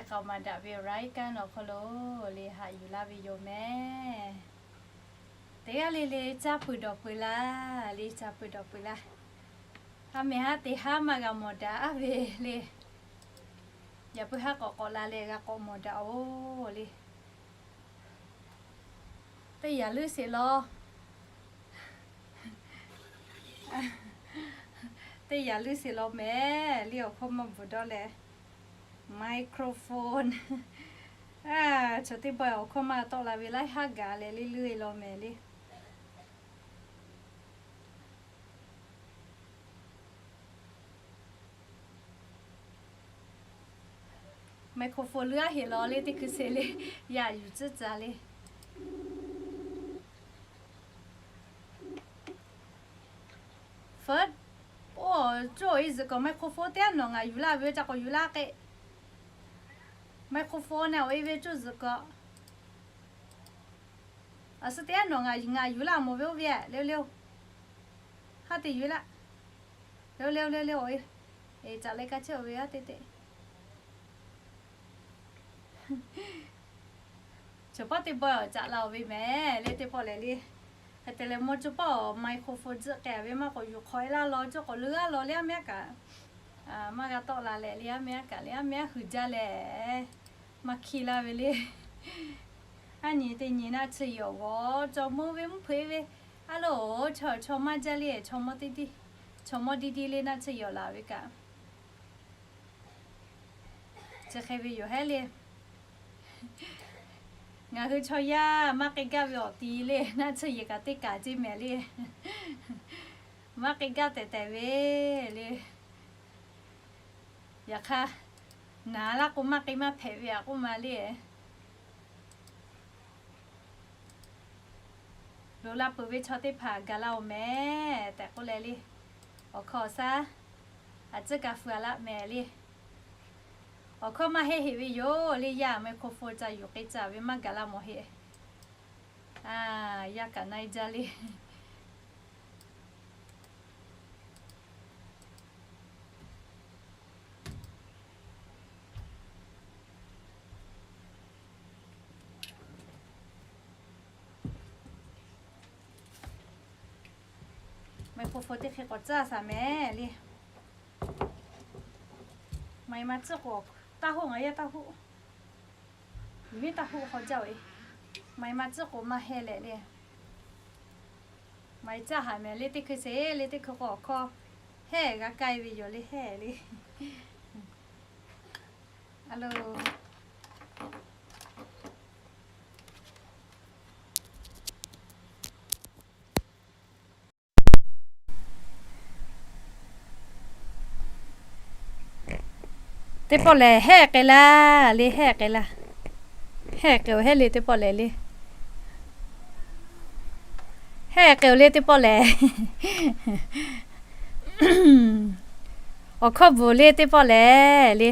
K'aoˍ maˍ daꞈ ve รายการ awˬ hk'aw lo le haꞈ yuˬ laˇ ve yoˬ mehˍ. Teˇ g'aˇ le le caˇ peuˬ dawˬ peuˬ laˇ, le caˇ peuˬ dawˬ peuˬ laˇ. Haˉ mehˍ haˉ te haˉ maˇ g'a mawˬ daꞈ ve le. Yaꞈ puiˉ haˉ k'awꞈ k'awꞈ la leh g'a k'awꞈ mawˬ daꞈ-oˬ le. Teˇ yanˇ leuˉ sheˍ law. Teˇ yanˇ leuˉ sheˍ law mehˍ le, awˬ hkawˇ maˇ bvuhꞈ dawˇ leh. Microphone. Chaw teˇ pawˆ awˬ hkawˇ maˇ tawˆ la ve laiˉ haˉ gaˬ leh le leuˉ-e law mehˍ le. Microphone leuˉ-a heˍ law le teˇ hkui sheˍ le, yaꞈ yuˬ tcuhˉ tcuhˉ le. First, oˇ cawˇ-e zuhꞈ kaꞈ microphone teˇ g'aˇ nawˬ ngaˬ yuˬ laˇ ve ca k'awꞈ yuˬ laˇ k'e. Microphone naˆ awˬ e ve cawˇ zuhꞈ kaꞈ. A suh teˇ g'aˇ nawˬ ngaˬ ngaˬ yuˬ laˇ mawˬ ve oˇ ve le le-oˬ. Haˉ te yuˬ laˇ. Le le le le-oˬ e. Eˬ, caꞈ leh ka chehˇ-oˬ ve haˉ te te. Chaw pawˆ teˇ pawˆ caꞈ la-oˬ ve mehˍ le teˇ pawˆ lehˬ le. Hk'e te leh mawˇ chaw pawˆ microphone tzuhˆ k'ai ve maˇ k'awꞈ yuˬ hk'awꞈ-e laˇ law, cawˇ k'awꞈ leuˉ-a law le aˉ mehˉ aˉ kaꞈ. Maˇ g'a tawˆ la leh le aˉ mehˉ aˉ kaꞈ le aˉ mehˉ aˉ hui jaˇ leh maˇ hkiˇ laˇ ve le. Aˉ nyi teˇ nyi naˆ tsuhˇ yehˬ awˬ g'awˬ cawˬ meuˇ ve mvuhˇ hpeuꞈ ve. A loˬ, chaw chaw maˇ jaˇ le, chaw mawˇ teˇ tiˉ, chaw mawˇ teˇ tiˉ le naˆ tsuhˇ yehˬ laˬ ve kaꞈ. Chi hk'e ve yoˬ hehˉ le. Ngaˬ hui chaw yaˇ maˇ k'ai gaˇ ve awˬ ti le naˆ tsuhˇ yehˬ kaꞈ teˇ kaˬ ceˇ mehˍ le. Maˇ k'ai gaˇ tehꞈ tehꞈ ve le. Yaꞈ hk'aˇ, naˍ laˇ k'o maˇ k'ai maˇ hpehꞈ ve aꞈ k'oˆ ma le. Loꞈ la peuˬ ve chaw teˇ hpaˍ gaˬ la-oˬ mehˍ tehꞈ k'oˆ leh le. Awˬ hkawˇ awˬ shaˉ, a tcuhˉ kaꞈ fuiˍ-a laˇ mehˍ le. Awˬ hkawˇ maˇ heˆ heˆ ve yoˬ le, yaˇ microphone ca yuˬ k'ai ca ve maˇ gaˬ la mawˬ heˆ. A, yaˇ kaꞈ na-e jaˇ le. Microphone teˇ hk'e k'awꞈ caˇ shaˍ mehˍ le. Maˍ-e maˇ tcuhˉ k'o, taˇ hoˆ ngaˬ yaˇ taˇ hoˆ. Miˉ taˇ hoˆ haw jaˇ-oˬ e. Maˍ-e maˇ tcuhˉ k'o maˇ heh leh le. Maˍ-e caˇ haˍ mehˍ le teˇ hkui sheˍ le teˇ hkui k'o awˬ hkawˇ heh g'a kaˇ-e ve yoˬ le heh le. A loˬ. Teˇ pawˆ lehˬ hehˆ k'ai laˇ le, hehˆ k'ai laˇ. Hehˆ k'ai-oˬ hehˆ le teˇ pawˆ lehˬ le. Hehˆ k'ai-oˬ le teˇ pawˆ lehˬ. Awˬ hkawˇ bvuhꞈ le teˇ pawˆ lehˬ le.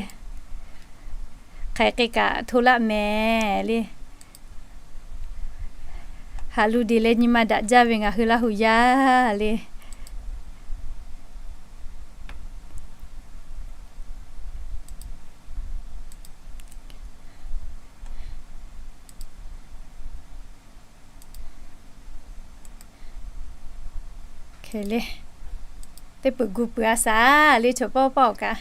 Hk'aˬ hk'e kaꞈ hto laˆ mehˍ le. Haꞈ lu deˬ leh nyi ma daꞈ jaˇ ve ngaˬ hui Laˇ hu yaˇ le. Hk'e le, teˇ peuˬ gu peuˬ-a shaˍ le chaw pawˆ pawˆ-oˬ kaꞈ.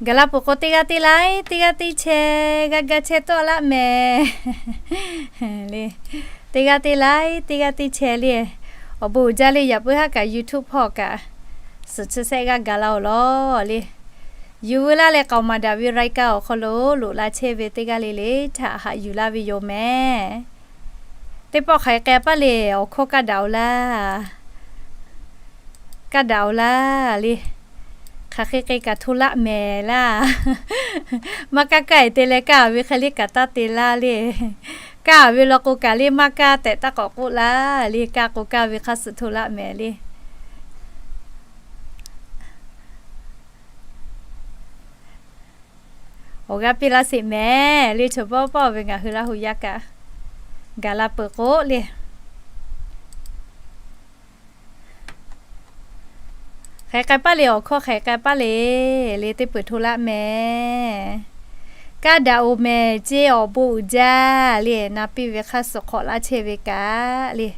Gaˬ la peuˬ k'o teˇ g'aˇ teˇ laiˉ teˇ g'aˇ teˇ chehˇ g'a ga chehˇ tawˆ laˆ mehˍ le. Teˇ g'aˇ teˇ laiˉ teˇ g'aˇ teˇ chehˇ le. Awˬ bon uiˍ jaˇ le yaꞈ puiˉ haˉ kaꞈ YouTube hpawˇ kaꞈ suhˍ chi shehˆ g'aˇ gaˬ la-oˬ lawˬ le. Yuˬ veu laˇ leh k'aoˍ maˍ daꞈ ve รายการ awˬ hk'aw lo loꞈ la chehˇ ve teˇ g'aˇ le le htaꞈ haꞈ yuˬ laˇ ve yoˬ mehˍ. Teˇ pawˆ hk'aˬ hk'e k'ai paˇ le awˬ hkawˇ kaˇ daꞈ-oˬ laˇ. Kaˇ daꞈ-oˬ laˇ le. Hk'aˬ hk'e k'ai kaꞈ hto laˆ mehˍ laˇ. Maˇ kaˇ kaˇ-e te leh kaˇ ve hk'e le kaꞈ taˇ te laˇ le. Kaˇ ve law k'o kaꞈ le maˇ kaˇ tehꞈ taˇ k'awꞈ k'oˆ laˇ le. Kaˇ k'o kaˇ ve hk'a suhˍ hto laˆ mehˍ le. Awˬ g'aˇ piˇ laˇ sheˍ mehˍ le chaw pawˆ pawˆ ve ngaˬ hui Laˇ hu yaˇ kaꞈ. Gaˬ la peuˬ k'o le. Hk'aˬ hk'e k'ai paˇ le awˬ hkawˇ hk'aˬ hk'e k'ai paˇ le, le teˇ peuˬ hto laˆ mehˍ. Kaˇ daꞈ oˬ mehˍ ceˇ awˬ bon uiˍ jaˇ le. Na piˇ ve hk'aˇ suh hk'awꞈ laˇ chehˇ ve kaꞈ le,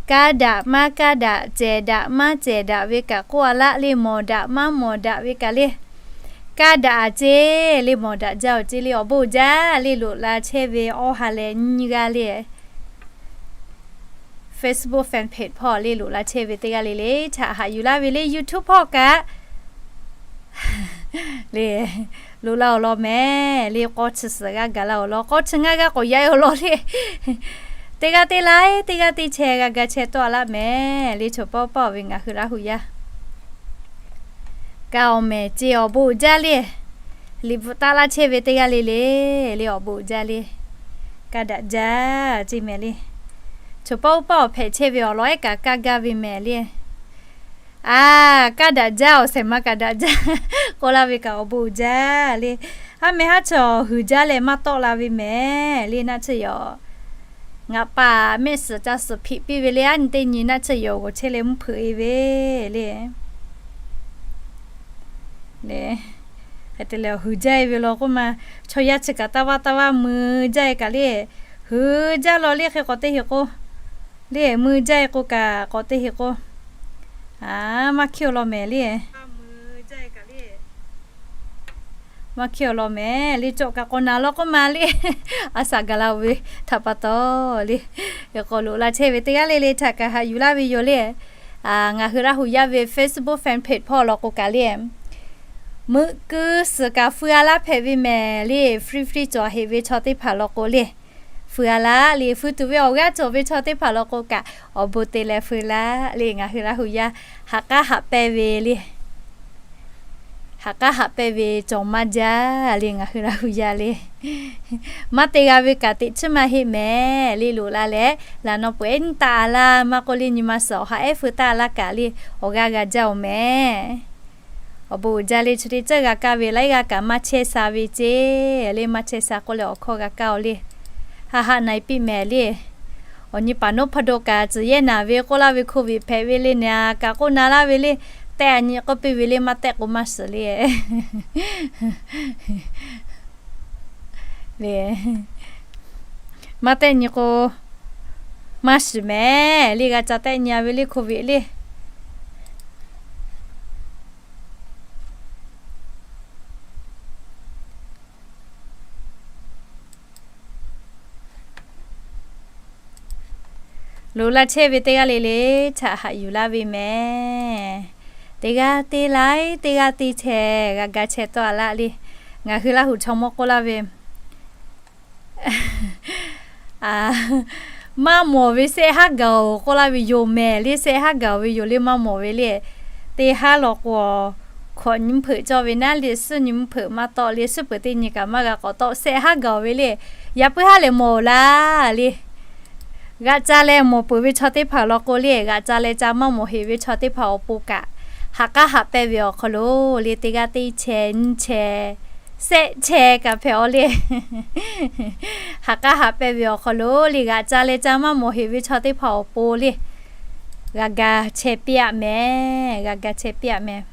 kaˇ daꞈ maˇ kaˇ daꞈ, cehˬ daꞈ maˇ cehˬ daꞈ ve kaꞈ k'oˆ a laˆ le, mawˬ daꞈ maˇ mawˬ daꞈ ve kaꞈ le, kaˇ daꞈ a ceˇ le, mawˬ daꞈ jaˇ awˬ ceˇ le, awˬ bon uiˍ jaˇ le. Loꞈ la chehˇ ve awˇ ha leh nyiˇ g'aˇ le Facebook fan page hpawˇ le loꞈ la chehˇ ve teˇ g'aˇ le le htaꞈ haꞈ yuˬ laˇ ve le. YouTube hpawˇ kaꞈ le loꞈ la awˬ lawn mehˍ le. K'awˇ chi suhˍ g'a gaˬ la awˬ lawn, k'awˇ chi ngaˇ g'aˇ k'awꞈ yaꞈ e awˬ lawn le. Teˇ g'aˇ teˇ laiˉ teˇ g'aˇ teˇ chehˇ g'a ga chehˇ tawˆ a laˇ mehˍ le. Chaw pawˆ pawˆ ve ngaˬ hui Laˇ hu yaˇ kaˇ awˬ mehˍ ceˇ awˬ bon uiˍ jaˇ le. Liꞈ bvuhꞈ taˆ laˇ chehˇ ve teˇ g'aˇ le le le awˬ bon uiˍ jaˇ le. Kaˇ daꞈ jaˇ ceˇ mehˍ le. Chaw pawˆ pawˆ awˬ hpehꞈ chehˇ ve awˬ lawn ehˉ kaꞈ kaˇ gaˇ ve mehˍ le. A, kaˇ daꞈ jaˇ awˬ shehˍ ma kaꞈ daꞈ jaˇ k'oˆ laˇ ve kaꞈ awˬ bon uiˍ jaˇ le. Haˉ meh haˉ chaw huiˍ jaˇ leh maˇ tawˆ la ve mehˍ le. Naˆ tsuhˇ yoˬ. Ngaˬ paˍ mehˆ suhˍ ca suhˍ hpiꞈ piˇ ve le. Aˉ nyi teˇ nyi naˆ tsuhˇ yoˬ g'oˬ chehˇ leh mvuhˇ hpeuꞈ e ve le. Hk'e te leh huiˍ jaˇ e ve law k'oˆ ma, chaw yaˇ chi kaꞈ taˇ vaˇ taˇ vaˇ mui jaˇ e kaꞈ le. Huiˍ jaˇ law le hk'e k'awꞈ teˇ heˍ k'o le, mui jaˇ e k'o kaꞈ k'awꞈ teˇ heˍ k'o, a, maˇ hkiˇ awˬ lawn mehˍ le. Maˇ hkiˇ awˬ lawn mehˍ le. Cawꞈ kaꞈ k'awꞈ naˍ law k'oˆ ma le. A shaꞈ gaˬ la oˬ ve htaꞈ pa taw le, k'awꞈ loꞈ la chehˇ ve teˇ g'aˇ le le htaꞈ kaꞈ haꞈ yuˬ laˇ ve yoˬ le. Ngaˬ hui Laˇ hu yaˇ ve Facebook fan page hpawˇ law k'o kaꞈ le, meuꞈ keu suhˍ kaꞈ feu a laˇ hpehꞈ ve mehˍ le. Free free cawˬ heꞈ ve chaw teˇ hpaˍ law k'o le, feu a laˇ le. Feu tuˬ ve awˬ g'aˇ cawˬ ve chaw teˇ hpaˍ law k'o kaꞈ awˬ bon te leh feu laˇ le. Ngaˬ hui Laˇ hu yaˇ ha k'aˉ haꞈ pehnˇ ve le, ha k'aˉ haꞈ pehnˇ ve cawˬ maˇ jaˇ le. Ngaˬ hui Laˇ hu yaˇ le, maˇ te g'a ve kaꞈ teꞈ chiˉ maˇ heˆ mehˍ le. Loꞈ la leh laꞈ naw peuˬ ehˉ nyiˇ taˆ a laˇ maˇ k'oˆ le, nyi ma suhˍ awˬ ha ehˉ feu taˆ a laˇ kaꞈ le awˬ g'aˇ g'a jaˇ oˬ mehˍ. Awˬ bon uiˍ jaˇ le. Chi teˇ ceuˬ g'a kaˇ ve laiˉ g'aˇ kaꞈ maˇ chehˇ sha ve ceˇ le. Maˇ chehˇ sha k'oˆ leh awˬ hkawˇ g'a kaˇ oˬ le. Ha ha na e piˇ mehˍ le. Awˬ nyi paˍ noˉ hpaˇ do kaꞈ tcuhˍ yehˇ naˍ ve k'oˆ laˇ ve hk'oˆ ve hpehꞈ ve le naˍ kaꞈ k'oˆ na laˇ ve le. Tehˆ a nyi k'oˆ piˇ ve le, maˇ tehˆ k'o maˇ shiˍ le. Le, maˇ tehˆ nyi k'o maˇ shiˍ mehˍ le. G'a ca tehˆ nyi a ve le hk'oˆ ve le. Loꞈ la chehˇ ve teˇ g'aˇ le le htaꞈ haꞈ yuˬ laˇ ve mehˍ. Teˇ g'aˇ teˇ laiˉ teˇ g'aˇ teˇ chehˇ g'a ga chehˇ tawˆ a laˇ le. Ngaˬ hui Laˇ hu chaw mawˇ k'oˆ laˇ ve, maˇ mawˬ ve sehˆ haˉ gaˬ oˬ k'oˆ laˇ ve yoˬ mehˍ le. Sehˆ haˉ gaˬ oˬ ve yoˬ le, maˇ mawˬ ve le. Teˇ haˉ law k'o, hkawꞈ nyi mvuhˇ hpeuꞈ cawˇ ve naˉ le, suhˉ nyi mvuhˇ hpeuꞈ maˇ tawˆ le, suhˉ peuˬ teˇ nyi kaꞈ maˇ g'a k'awꞈ tawˆ, sehˆ haˉ gaˬ oˬ ve le. Yaꞈ puiˉ haˉ lehˬ mawˬ laˇ le. G'aꞈ ca leh mawˬ peuˬ ve chaw teˇ hpaˍ law k'o le, g'aꞈ ca leh ca maˇ mawˬ heˍ ve chaw teˇ hpaˍ awˬ pon kaꞈ, ha k'aˉ haꞈ pehnˇ ve awˬ hk'aw lo le, teˇ g'aˇ teˇ chehˇ nyiˇ chehˇ sehˆ chehˇ kaꞈ hpehꞈ aw le. Ha k'aˉ haꞈ pehnˇ ve awˬ hk'aw lo le, g'aꞈ ca leh ca maˇ mawˬ heˍ ve chaw teˇ hpaˍ awˬ pon le, g'a ga chehˇ piˇ aꞈ mehˍ. G'a ga chehˇ piˇ aꞈ mehˍ.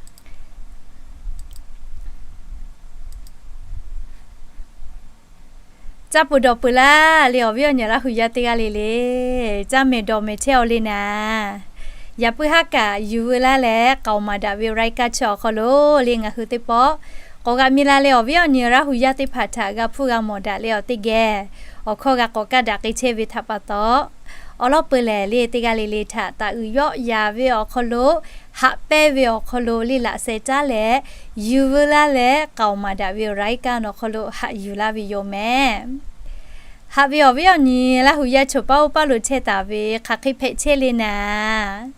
Caˇ peuˬ dawˬ peuˬ laˇ le, awˬ viˉ awˬ nyi Laˇ hu yaˇ teˇ g'aˇ le le. Caˇ mehˍ dawˬ mehˍ chehˇ aw le naˍ. Yaꞈ puiˉ haˉ kaꞈ yuˬ veu laˇ leh k'aoˍ maˍ daꞈ ve รายการ chi awˬ hk'aw lo le, ngaˬ hui teˇ pawˆ k'awꞈ g'aꞈ mi la leh, awˬ viˉ awˬ nyi Laˇ hu yaˇ teˇ hpaˍ htaꞈ g'a hpuˇ g'a mawˬ daꞈ leh awˬ teˇ geh awˬ hkawˇ g'a k'awꞈ kaˇ daꞈ k'ai chehˇ ve htaꞈ pa taw, awˬ lawˉ peu lehˬ le, teˇ g'aˇ le le htaꞈ taˍ uiˍ yawˆ yaˍ ve awˬ hk'aw lo, haꞈ pehnˇ ve awˬ hk'aw lo le laꞈ sheh caˉ leh, yuˬ veu laˇ leh k'aoˍ maˍ daꞈ ve รายการ awˬ hk'aw lo haꞈ yuˬ laˇ ve yoˬ mehˍ. Haꞈ ve awˬ viˉ awˬ nyi Laˇ hu yaˇ chaw paˇ oˇ paˇ lo chehˇ taˍ ve hk'aˬ hk'e hpehꞈ chehˇ le naˍ.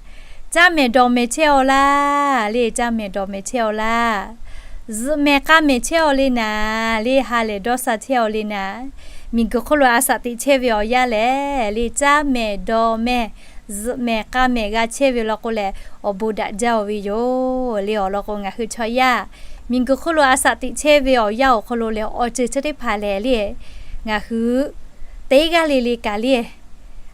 Caˇ mehˍ dawˬ mehˍ chehˇ aw laˇ le, caˇ mehˍ dawˬ mehˍ chehˇ aw laˇ. Zuhꞈ mehˍ k'a mehˍ chehˇ aw le naˍ le, ha lehˬ dawˇ sha chehˇ aw le naˍ. Miˬ guiˬ hk'oˆ lo a shaꞈ teꞈ chehˇ ve awˬ yanˇ lehˬ le, caˇ mehˍ dawˬ mehˍ, zuhꞈ mehˍ k'a mehˍ g'a chehˇ ve law k'o lehˬ, awˬ bon daꞈ jaˇ oˬ ve yoˬ le. Awˬ lawn k'o, ngaˬ hui chaw yaˇ miˬ guiˬ hk'oˆ lo a shaꞈ teꞈ chehˇ ve awˬ yanˇ awˬ hk'aw lo lehˬ, awˬ ceuˬ chi teˇ hpaˍ lehˬ le, ngaˬ hui teˇ g'aˇ le le kaꞈ le,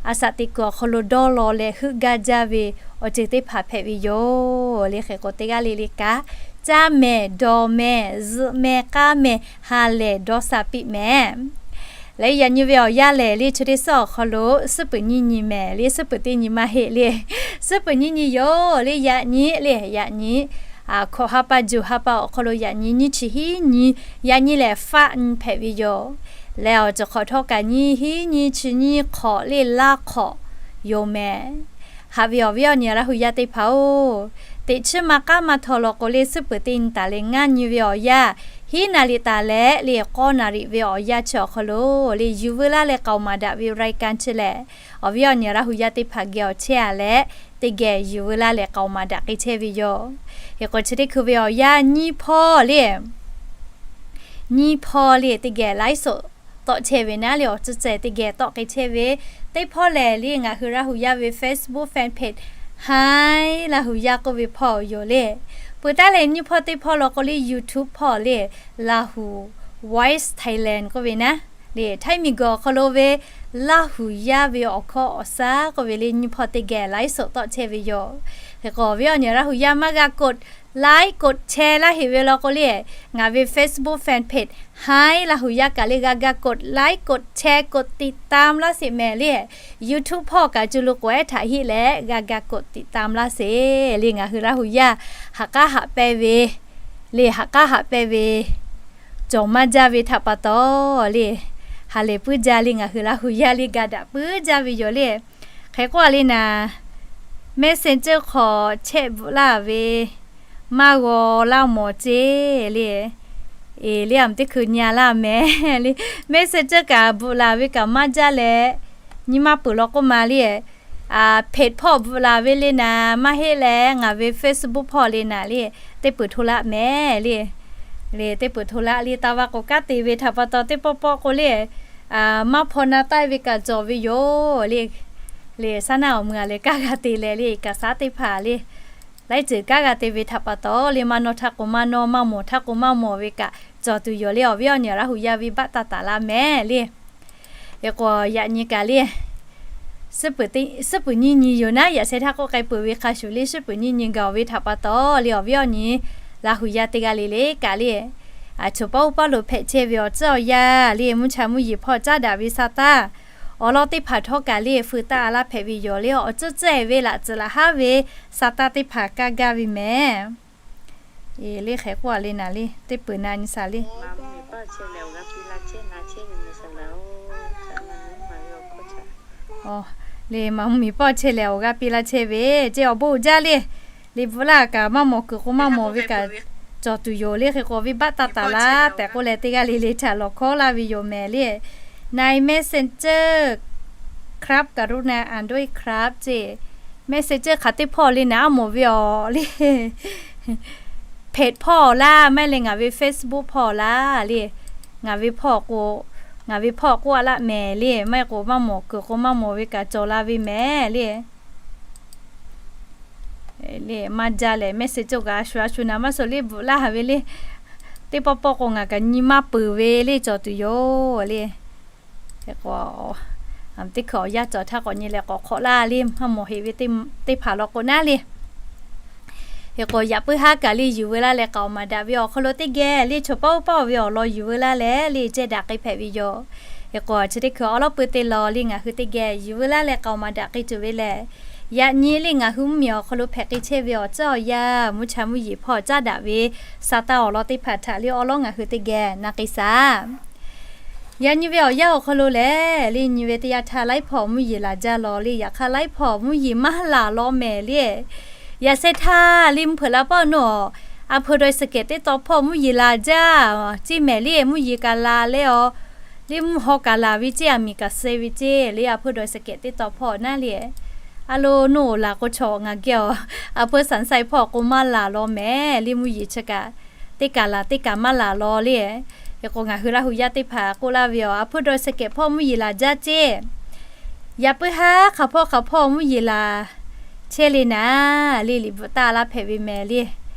a shaꞈ teꞈ kuiˬ awˬ hk'aw lo dawˇ law leh heuˆ gaˇ jaˇ ve awˬ ceuˬ teˇ hpaˍ hpehꞈ ve yoˬ le. Hk'e k'o, teˇ g'aˇ le le kaꞈ, caˇ mehˍ, dawˬ mehˍ, zuhꞈ mehˍ, k'aˇ mehˍ, ha lehˬ dawˇ sha piˇ mehˍ. Leh yaꞈ nyi ve awˬ yanˇ lehˬ le, chi teˇ suhˉ awˬ hk'aw lo suhˉ peuˬ nyiˇ nyi mehˍ le, suhˉ peuˬ teˇ nyi maˇ heˆ le. Suhˉ peuˬ nyiˇ nyi yoˬ le. Yaꞈ nyi le, yaꞈ nyi hkawꞈ ha pa juˬ ha pa awˬ hk'aw lo yaꞈ nyi nyiˇ chi hiˉ nyi, yaꞈ nyi lehˬ faˆ nyi hpehꞈ ve yoˬ. Leh awˬ ceuˬ hk'awꞈ htawˇ kaꞈ nyiˇ hiˉ nyi chi nyi hk'awꞈ le laˇ hk'awꞈ yoˬ mehˍ. Haꞈ ve awˬ viˉ awˬ nyi Laˇ hu yaˇ teˇ hpaˍ-oˬ, teꞈ chiˉ ma k'aˉ ma htaw law k'o le, suhˉ peuˬ teˇ nyi taˍ leh ngaˇ nyi ve awˬ yanˇ, hiˉ naˍ riˍ taˍ leh le k'awˇ naˍ riˍ ve awˬ yanˇ chi awˬ hk'aw lo le yuˬ veu laˇ leh k'aoˍ maˍ daꞈ ve รายการ chi lehˬ, awˬ viˉ awˬ nyi Laˇ hu yaˇ teˇ hpaˍ geh awˬ chehˇ-a leh, teˇ geh yuˬ veu laˇ leh k'aoˍ maˍ daꞈ k'ai chehˇ ve yoˬ. Hk'e k'o, chi teˇ hkui ve awˬ yanˇ nyiˇ hpawˇ le nyiˇ hpawˇ le teˇ geh ไลฟ์สด tawˆ chehˇ ve naˉ le, awˬ tcuhˉ ceh teˇ geh tawˆ k'ai chehˇ ve. Teˇ hpawˇ lehˬ le, ngaˬ hui Laˇ hu yaˇ ve Facebook fan page Hi Laˇ hu yaˇ k'oˆ ve hpawˇ yoˬ le. Peuˬ taˉ leh nyiˇ hpawˇ teˇ hpawˇ law k'o le, YouTube hpawˇ le, Laˇ hu Voice Thailand k'oˆ ve naˉ le, Htaiˇ miˬ guiˬ awˬ hk'aw lo ve Laˇ hu yaˇ ve awˬ hkawˇ awˬ shaˉ k'oˆ ve le, nyiˇ hpawˇ teˇ geh ไลฟ์สด tawˆ chehˇ ve yoˬ. Hk'e k'o, awˬ viˉ awˬ nyi Laˇ hu yaˇ maˇ g'a กดไลค์ กดแชร์ laˇ heꞈ ve law k'o le, ngaˬ ve Facebook fan page Hi Laˇ hu yaˇ kaꞈ le g'a ga กดไลค์ กดแชร์ กดติดตาม laˇ sheˍ mehˍ le. YouTube hpawˇ kaꞈ cuˇ lu k'oˍ ehˉ htaꞈ heˆ leh g'a ga กดติดตาม laˇ sheˍ le. Ngaˬ hui Laˇ hu yaˇ haꞈ k'aˉ haꞈ pehˇ ve le, haꞈ k'aˉ haꞈ pehˇ ve cawˬ maˇ jaˇ ve htaꞈ pa taw le, ha lehˬ puiˉ jaˇ le. Ngaˬ hui Laˇ hu yaˇ le ga daꞈ puiˉ jaˇ ve yoˬ le. Hk'e k'oˆ-a le naˍ, Messenger hk'aw chehˇ bvuhꞈ laˇ ve maˇ g'aw laˇ mawˬ ceˇ le. Eˬ le, a meh teˇ hkui nyi-a laˇ mehˍ le. Messenger kaꞈ bvuhꞈ laˬ ve kaꞈ maˇ jaˇ leh, nyi maˇ peuˬ law k'oˆ ma le. Page hpawˇ bvuhꞈ laˬ ve le naˍ maˇ heˆ leh, ngaˬ ve Facebook hpawˇ le naˍ le, teˇ peuˬ hto laˆ mehˍ le. Le teˇ peuˬ hto laˆ le, taˇ va k'o kanˉ te ve htaꞈ pa taw teˇ pawˆ pawˆ k'o le, maˇ hpaw na taˆ ve kaꞈ cawˬ ve yoˬ le. Le saˉ naˆ awˬ meuˍ-a leh kanˉ g'a te leh le, เอกสาร teˇ hpaˍ le, laiˉ ceuˬ kanˉ g'a te ve htaꞈ pa taw le, maˇ nawˇ htaˇ k'o maˇ nawˇ, maˇ mawˬ htaˇ k'o maˇ mawˬ ve kaꞈ cawˬ tuˬ yoˬ le. Awˬ viˉ awˬ nyi Laˇ hu yaˇ venˇ baˆ taˇ taˍ laˇ mehˍ le. Hk'e k'o, yaꞈ nyi kaꞈ le, suhˉ peuˬ nyiˇ nyi yoˬ naˉ, yaꞈ sheh htaˇ k'oˆ k'ai peuˬ ve hk'a shuˍ le, suhˉ peuˬ nyiˇ nyi gaˬ-oˬ ve htaꞈ pa taw le, awˬ viˉ awˬ nyi Laˇ hu yaˇ teˇ g'aˇ le le kaꞈ le, a choˬ paˉ uˉ paˉ lo hpehꞈ chehˇ ve awˬ tcuhˉ awˬ yanˇ le, mvuhˇ cha mvuhˇ yeˬ hpawˇ caˉ daꞈ ve sa taˇ awˬ lawn teˇ hpaˍ htawˇ kaꞈ le, feu taˇ laˇ hpehꞈ ve yoˬ le. Awˬ tcuhˉ ceh ve laꞈ tcuhˍ laꞈ haˉ ve sa taˇ teˇ hpaˍ kaˇ gaˇ ve mehˍ. Eˬ le, hk'e k'oˆ-a le naˍ le, teˇ peuˬ na nyi shaˍ le. Le maˇ mvuhˇ miˬ pawˆ chehˇ leh awˬ g'aˇ piˇ laˇ chehˇ ve ceˇ, awˬ bon uiˍ jaˇ le. Liꞈ bvuhꞈ laˇ kaꞈ maˇ mawˬ kuiˬ k'o maˇ mawˬ ve kaꞈ cawˬ tuˬ yoˬ le. Hk'e k'o, venˇ baˆ taˇ taˍ laˇ tehꞈ k'oˆ leh, teˇ g'aˇ le le htaꞈ lawˬ hkawˉ laˇ ve yoˬ mehˍ le. Naˍ Messenger ครับ กรุณาอ่านด้วยครับ ceˇ. Messenger hk'aˬ teˇ hpawˇ le naˍ, a mawˬ ve awˬ le page hpawˇ laˇ, maˇ heˆ leh ngaˬ ve Facebook hpawˇ laˇ le. Ngaˬ ve hpawˇ k'o, ngaˬ ve hpawˇ k'oˆ-a laˇ mehˍ le. Maˇ heˆ k'o maˇ mawˬ kuiˬ k'o maˇ mawˬ ve kaꞈ cawˬ la ve mehˍ le. Le maˇ jaˇ lehˬ, Messenger kaꞈ a shu a shu naˍ maˇ shuˍ le bvuhꞈ laˇ haˍ ve le. Teˇ pawˆ pawˆ k'o ngaˬ kaꞈ nyi maˇ peuˬ ve le cawˬ tuˬ yoˬ le. Hk'e k'o, teˇ hkui awˬ yanˇ cawˬ htaˇ k'awꞈ nyi leh k'awꞈ hk'awꞈ laˇ le, maˇ mawˬ heˆ ve teˇ hpaˍ law k'o naˉ le. Hk'e k'o, yaꞈ puiˉ haˉ kaꞈ le yuˬ veu laˇ leh k'aoˍ maˍ daꞈ ve awˬ hk'aw lo teˇ geh le, choˬ paˉ uˉ paˉ ve awˬ lawn yuˬ veu laˇ leh le, ceh daꞈ k'ai hpehꞈ ve yoˬ. Hk'e k'o, chi teˇ hkui awˉ lawˉ peu te law le ngaˬ hui teˇ geh yuˬ veu laˇ leh k'aoˍ maˍ daꞈ k'ai tuˬ ve lehˬ, yaꞈ nyi le ngaˬ hui mvuhˇ miˬ awˬ hk'aw lo hpehꞈ k'ai chehˇ ve awˬ tcuhˉ awˬ yanˇ, mvuhˇ cha mvuhˇ yeˬ hpawˇ caˉ daꞈ ve sa taˇ awˬ lawn teˇ hpaˍ htaꞈ le awˉ lawˉ ngaˬ hui teˇ geh na k'ai shaˍ. Yaꞈ nyi ve awˬ yanˇ awˬ hk'aw lo lehˬ le, nyi ve teˇ yanˇ htaˇ laiˉ hpawˇ mvuhˇ yeˬ laˬ jaˇ law le. Yaꞈ hk'aˇ laiˉ hpawˇ mvuhˇ yeˬ maˇ laˬ law mehˍ le. Yaꞈ sheh htaˇ le mvuhˇ hpeuꞈ la pawˆ nawˬ, a hpu dawˬ sheh kehˬ teˇ taw hpawˇ mvuhˇ yeˬ laˬ jaˇ ceˇ mehˍ le. Mvuhˇ yeˬ kaꞈ laˬ leh awˬ le, mvuhˇ haw kaꞈ laˬ ve ceˇ, a miˍ kaꞈ suh ve ceˇ le. A hpu dawˬ sheh kehˬ teˇ taw hpawˇ naˉ le, a lo nawˬ laˬ k'o chaw ngaˬ geh awˬ, a hpu sanˍ sai hpawˇ k'o maˇ laˬ law mehˍ le. Mvuhˇ yeˬ chi kaꞈ teˇ kaˬ laˬ teˇ kaˬ maˇ laˬ law le. Hk'e k'o, ngaˬ hui Laˇ hu yaˇ teˇ hpaˍ k'oˆ laˇ ve awˬ, a hpu dawˬ sheh kehˬ hpawˇ mvuhˇ yeˬ laˬ jaˇ ceˇ. Yaꞈ puiˉ haˉ hk'aˬ hpawˇ hk'aˬ hpawˇ mvuhˇ yeˬ laˬ chehˇ le naˍ le, liꞈ bvuhꞈ taˇ laˇ hpehꞈ ve mehˍ le.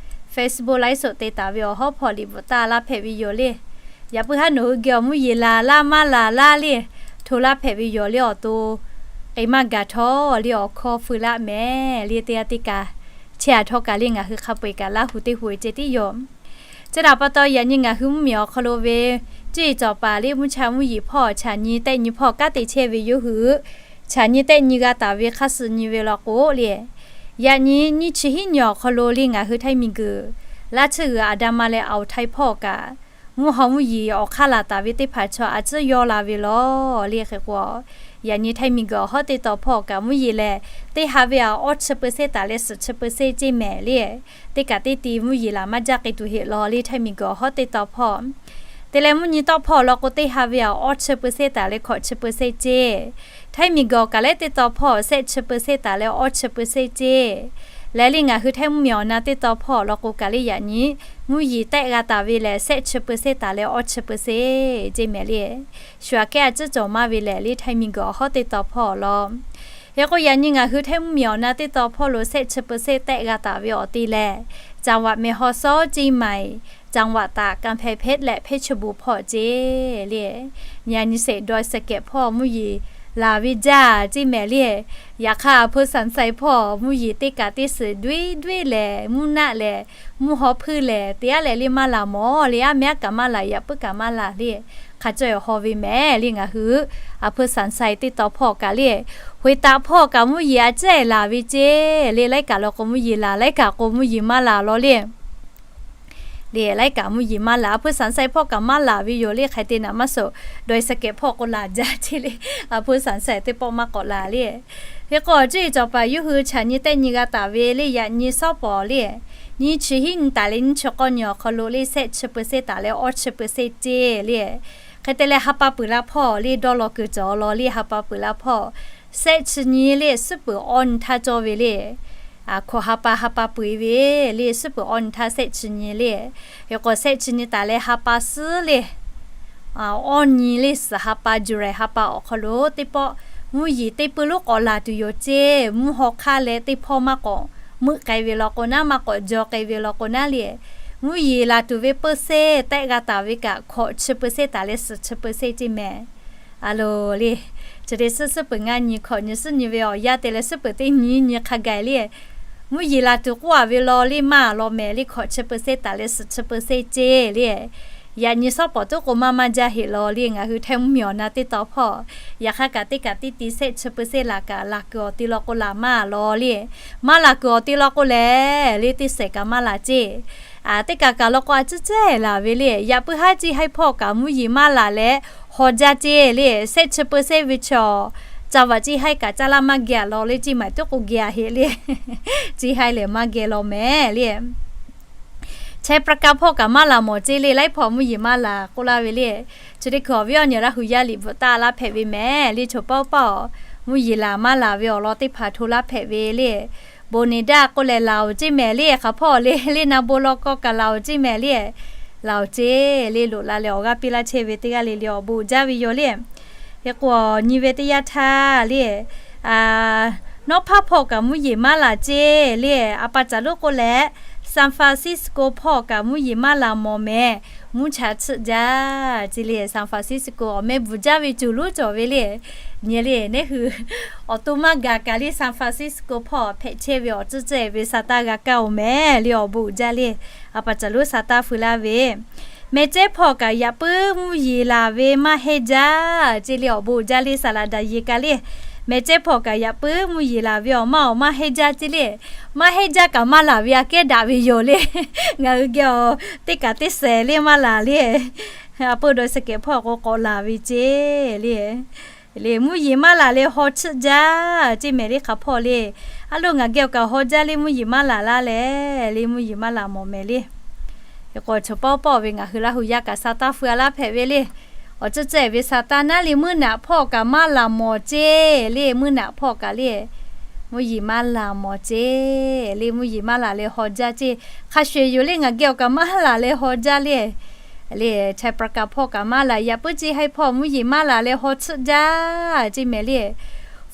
Facebook ไลฟ์สด te taˍ ve awˬ hawˉ hpawˇ liꞈ bvuhꞈ taˇ laˇ hpehꞈ ve yoˬ le. Yaꞈ puiˉ haˉ nawˬ hui geh awˬ mvuhˇ yeˬ laˬ laˇ maˇ laˬ laˇ le, hto laˇ hpehꞈ ve yoˬ le awˬ to. k'e maˇ gaˬ htawˇ le awˬ hkawˇ feu laˆ mehˍ le teˇ g'aˇ teˇ kaꞈ chehˇ a htawˇ kaꞈ le ngaˬ hui hk'a peu-eˬ kaꞈ Laˇ huˍ teˇ huˍ e ceh tiˉ yoˬ. Chi htaꞈ pa taw yaꞈ nyi ngaˬ hui mvuhˇmiˬ awˬ hk'aw lo ve cuˇ yiˍ cawˬ paˍ le mvuhˇ cha mvuhˇ yeˬ hpawˇ chaꞈ nyi tehˆ nyi hpawˇ kanˉ te chehˇ ve yoˬ hui. Chaꞈ nyi tehˆ nyi g'a taˍ ve hk'aˇ suh nyi ve law k'o le, yaꞈ nyi nyiˇ chi hiˉ nyi awˬ hk'aw lo le ngaˬ hui Htaiˇ miˬguiˬ Laˇ tsuhˇ g'uiˬ Aˍdanˍ ma leh Awˬ Htaiˇ hpawˇ kaꞈ mvuhˇ haw mvuhˇ yeˬ awˬ hk'aˇ laˬ taˍ ve teˇ hpaˍ chaw a ciˉ yawˇ la ve law le hk'e k'o, yaꞈ nyi Htaiˇ miˬguiˬ awˬ hawˉ teˇ taw hpawˇ kaꞈ mvuhˇ yeˬ lehˬ teˇ ha ve aꞈ awˇ chi เปอร์เซ็นต์ taˍ leh suhˍ chi เปอร์เซ็นต์ ceˇ mehˍ le. Teˇ kaꞈ teˇ ti mvuhˇ yeˬ laˬ maˇ jaˇ k'ai tuˬ heˆ law le Htaiˇ miˬguiˬ awˬ hawˉ teˇ taw hpawˇ. Te leh mvuhˇ nyi tawˆ hpawˇ law k'o teˇ ha ve aꞈ awˇ chi เปอร์เซ็นต์ taˍ leh hkawꞈ chi เปอร์เซ็นต์ ceˇ. Htaiˇ miˬguiˬ awˬ kaˬ lehˉ teˇ taw hpawˇ shehˆ chi เปอร์เซ็นต์ taˍ leh awˇ chi เปอร์เซ็นต์ ceˇ. Leh le ngaˬ hui Htaiˇ mvuhˇmiˬ awˬ na teˇ taw hpawˇ law k'o kaˬ le yaꞈ nyi mvuhˇ yeˬ tehˆ g'a taˍ ve lehˬ shehˆ chi เปอร์เซ็นต์ taˍ leh awˇ chi เปอร์เซ็นต์ ceˇ mehˍ le. Shu aꞈ kehˉ a ciˉ cawˬ maˇ ve lehˬ le Htaiˇ miˬguiˬ awˬ hawˉ teˇ taw hpawˇ law. Hk'e k'o yaꞈ nyi ngaˬ hui Htaiˇ mvuhˇmiˬ awˬ na teˇ taw hpawˇ lo shehˆ chi เปอร์เซ็นต์ tehˆ g'a taˍ ve awˬ te lehˬ จังหวัดแม่ฮ่องสอน เชียงใหม่ จังหวัดตาก กำแพงเพชร และ เพชรบูรณ์ hpawˇ ceˇ le. Yaꞈ nyi sheˍ dawˬ sheˍ kehꞈ hpawˇ mvuhˇ yeˬ laˬ ve jaˇ ceˇ mehˍ le. Yaꞈ hk'aˇ a hpu Sanˍ sai hpawˇ mvuhˇ yeˬ teˇ kaˬ teˇ suhˍ duiˉ duiˉ lehˬ mvuhˇ naˆ lehˬ mvuhˇ haw hpuiˇ lehˬ te aˉ leh le maˇ laˬ mawˬ le aˉ mehˉ aˉ kaꞈ maˇ laˬ yaꞈ puiˉ kaꞈ maˇ laˬ le. Hk'a caweh haw ve mehˍ le ngaˬ hui a hpu Sanˍ sai teˇ taw hpawˇ kaˬ le, Huiˍ taꞈ hpawˇ kaꞈ mvuhˇ yeˬ a ciˉ laˬ ve ceˇ le. Laiˉ kaꞈ law k'o mvuhˇ yeˬ laˬ, laiˉ kaꞈ k'o mvuhˇ yeˬ maˇ laˬ law le. Le laiˉ kaꞈ mvuhˇ yeˬ maˇ laˬ. A hpu Sanˍ sai hpawˇ kaꞈ maˇ laˬ ve yoˬ le. Hk'aˬ hk'e te naꞈ maˇ suhˍ dawˬ sheˍ kehꞈ hpawˇ k'o laˬ jaˇ ceˇ le. A hpu Sanˍ sai teˇ pawˆ maˇ k'awꞈ laˬ le. Hk'e k'o cuˇ yiˍ cawˬ paˍ yawˇ hui chaꞈ nyi tehˆ nyi g'a taˍ ve le yaꞈ nyi shawˉ pawˍ le, nyiˇ chi hiˉ nyi taˍ leh nyiˇ chi k'awˇ nyi awˬ hk'aw lo le shehˆ chi เปอร์เซ็นต์ taˍ leh awˇ chi เปอร์เซ็นต์ ceˇ le. Hk'e te leh ha pa peuˬ la hpawˇ le dawˇ law kuiˬ cawˬ law le ha pa peuˬ la hpawˇ shehˆ chi nyi le suhˉ peuˬ awˇ nyi htaˇ cawˇ ve le. Hkawꞈ ha pa ha pa peuˬ e ve le suhˉ peuˬ awˇ nyi htaˇ shehˆ chi nyi le. Hk'e k'o shehˆ chi nyi taˍ leh ha pa suhˉ le awˇ nyi le suhˍ ha pa July ha pa awˬ hk'aw lo teˇ pawˆ mvuhˇ yeˬ teˇ pui lonˉ k'awꞈ laˬ tuˬ yoˬ ceˇ. Mvuhˇ haw hk'aˇ leh teˇ hpawˇ maˇ k'awꞈ meuˆ k'ai ve law k'o naˉ maˇ k'awꞈ jaw k'ai ve law k'o naˉ le, mvuhˇ yeˬ laˬ tuˬ ve เปอร์เซ็นต์ tehˆ g'a taˍ ve kaꞈ hkawꞈ chi เปอร์เซ็นต์ taˍ leh suhˍ chi เปอร์เซ็นต์ ceˇ mehˍ. A lo le, chi teˇ suhˉ suhˉ peuˬ ngaˇ nyi hkawꞈ nyi suhˉ nyi ve awˬ yanˇ te leh suhˉ peuˬ teˇ nyi nyi hk'a gaˬ le mvuhˇ yeˬ laˬ tuˬ k'oˆ a ve law le maˇ law mehˍ le hkawꞈ chi เปอร์เซ็นต์ taˍ leh suhˍ chi เปอร์เซ็นต์ ceˇ le. Yaꞈ nyi shawˉ pawˍ tuˉ k'o maˇ maˇ jaˇ heˆ law le ngaˬ hui Htaiˇ mvuhˇmiˬ awˬ na teˇ taw hpawˇ. Yaꞈ hk'aˇ kaꞈ teˇ kaꞈ teˇ ti shehˆ chi เปอร์เซ็นต์ laˬ kaꞈ laˬ kuiˬ awˬ te law k'o laˬ maˇ law le. Maˇ laˬ kuiˬ awˬ te law k'o lehˬ le teˇ shehˍ kaꞈ maˇ laˬ ceˇ. Teˇ kaꞈ kaꞈ law k'o a ciˉ cehˇ laˬ ve le. Yaꞈ puiˉ haˉ ceˇ haiˉ hpawˇ kaꞈ mvuhˇ yeˬ maˇ laˬ leh haw jaˇ ceˇ le. Shehˆ chi เปอร์เซ็นต์ ve chaw ca vaꞈ ceˇ haiˉ kaꞈ caˇ laˇ maˇ geh a law le ceˇ maˬ tuˉ k'o geh a heˆ le. Ceˇ haiˉ lehˬ maˇ geh law mehˍ le. Chaiˇ ประการ hpawˇ kaꞈ maˇ laˬ mawˬ ceˇ le. Laiˉ hpawˇ mvuhˇ yeˬ maˇ laˬ k'oˆ laˇ ve le. Chi teˇ hkui awˬ viˉ awˬ nyi Laˇ huˍ yaˇ liꞈ bvuhꞈ taˆ laˇ hpehꞈ ve mehˍ le. Choˬ pawˆ pawˆ mvuhˇ yeˬ laˬ maˇ laˬ ve awˬ lawn teˇ hpaˍ hto laˇ hpehꞈ ve le. Bonˇ neˬ daˇ k'oˆ leh laˬ oˬ ceˇ mehˍ le. Hk'aˬ hpawˇ le le na bon law k'o kaꞈ laˬ oˬ ceˇ mehˍ le. Laˬ oˬ ceˇ le loꞈ la leh awˬ g'aˇ piˇ laˇ chehˇ ve teˇ g'aˇ le le awˬ bon jaˇ ve yoˬ le. Hk'e k'o nyi ve teˇ yanˇ htaˇ le, Nawˉ hpaˇ hpawˇ kaꞈ mvuhˇ yeˬ maˇ laˬ ceˇ le. A pa caˬ lonˉ k'oˆ leh, San Francisco hpawˇ kaꞈ mvuhˇ yeˬ maˇ laˬ mawˬ mehˍ. Mvuhˇ cha tsuhˆ jaˇ ceˇ le. San Francisco awˬ meh bvuhˬ jaˇ ve cuˬ lonˉ cawˬ ve le. Nyi le nehˉ hui awˬ to maˇ gaˬ kaꞈ le San Francisco hpawˇ hpehꞈ chehˇ ve awˬ tcuhˉ cehˇ ve sa taˇ g'a kaˇ oˬ mehˍ le awˬ bon uiˍ jaˇ le. A pa caˬ lonˉ sa taˇ feu laˇ ve Mehˬ cehˇ hpawˇ kaꞈ yaꞈ puiˉ mvuhˇ yeˬ laˬ ve maˇ heˆ jaˇ ceˇ le awˬ bon uiˍ jaˇ le. Saˍ laꞈ daꞈ yeˬ kaꞈ le mehˬ cehˇ hpawˇ kaꞈ yaꞈ puiˉ mvuhˇ yeˬ laˬ ve awˬ maˇ awˬ maˇ heˆ jaˇ ceˇ le. Maˇ heˆ jaˇ kaꞈ maˇ laˬ ve aꞈ kehˉ daꞈ ve yoˬ le. Ngaˬ hui geh awˬ teˇ kaꞈ teˇ shehˍ le maˇ laˬ le. A peuˬ dawˬ sheˍ kehˍ hpawˇ k'o k'awꞈ laˬ ve ceˇ le. Le mvuhˇ yeˬ maˇ laˬ leh haw tsuhˆ jaˇ ceˇ mehˍ le hk'aˬ hpawˇ le. A lo ngaˬ geh awˬ kaꞈ haw jaˇ le mvuhˇ yeˬ maˇ laˬ laˇ leh le mvuhˇ yeˬ maˇ laˬ mawˬ mehˍ le. Hk'e k'o choˬ pawˆ pawˆ ve ngaˬ hui Laˇ huˍ yaˇ kaꞈ sa taˇ feu a laˇ hpehꞈ ve le. Awˬ tcuhˉ cehˇ ve sa taˇ naˉ le mvuhˇ naꞈ hpawˇ kaꞈ maˇ laˬ mawˬ ceˇ le mvuhˇ naꞈ hpawˇ kaꞈ le mvuhˇ yeˬ maˇ laˬ mawˬ ceˇ le mvuhˇ yeˬ maˇ laˬ leh haw jaˇ ceˇ. Hk'a shuˍ yoˬ le ngaˬ geh awˬ kaꞈ maˇ laˬ leh haw jaˇ le. Le Chaiˇ ประการ hpawˇ kaꞈ maˇ laˬ. Yaꞈ puiˉ ceˇ haiˉ hpawˇ mvuhˇ yeˬ maˇ laˬ leh haw tsuhˆ jaˇ ceˇ mehˍ le.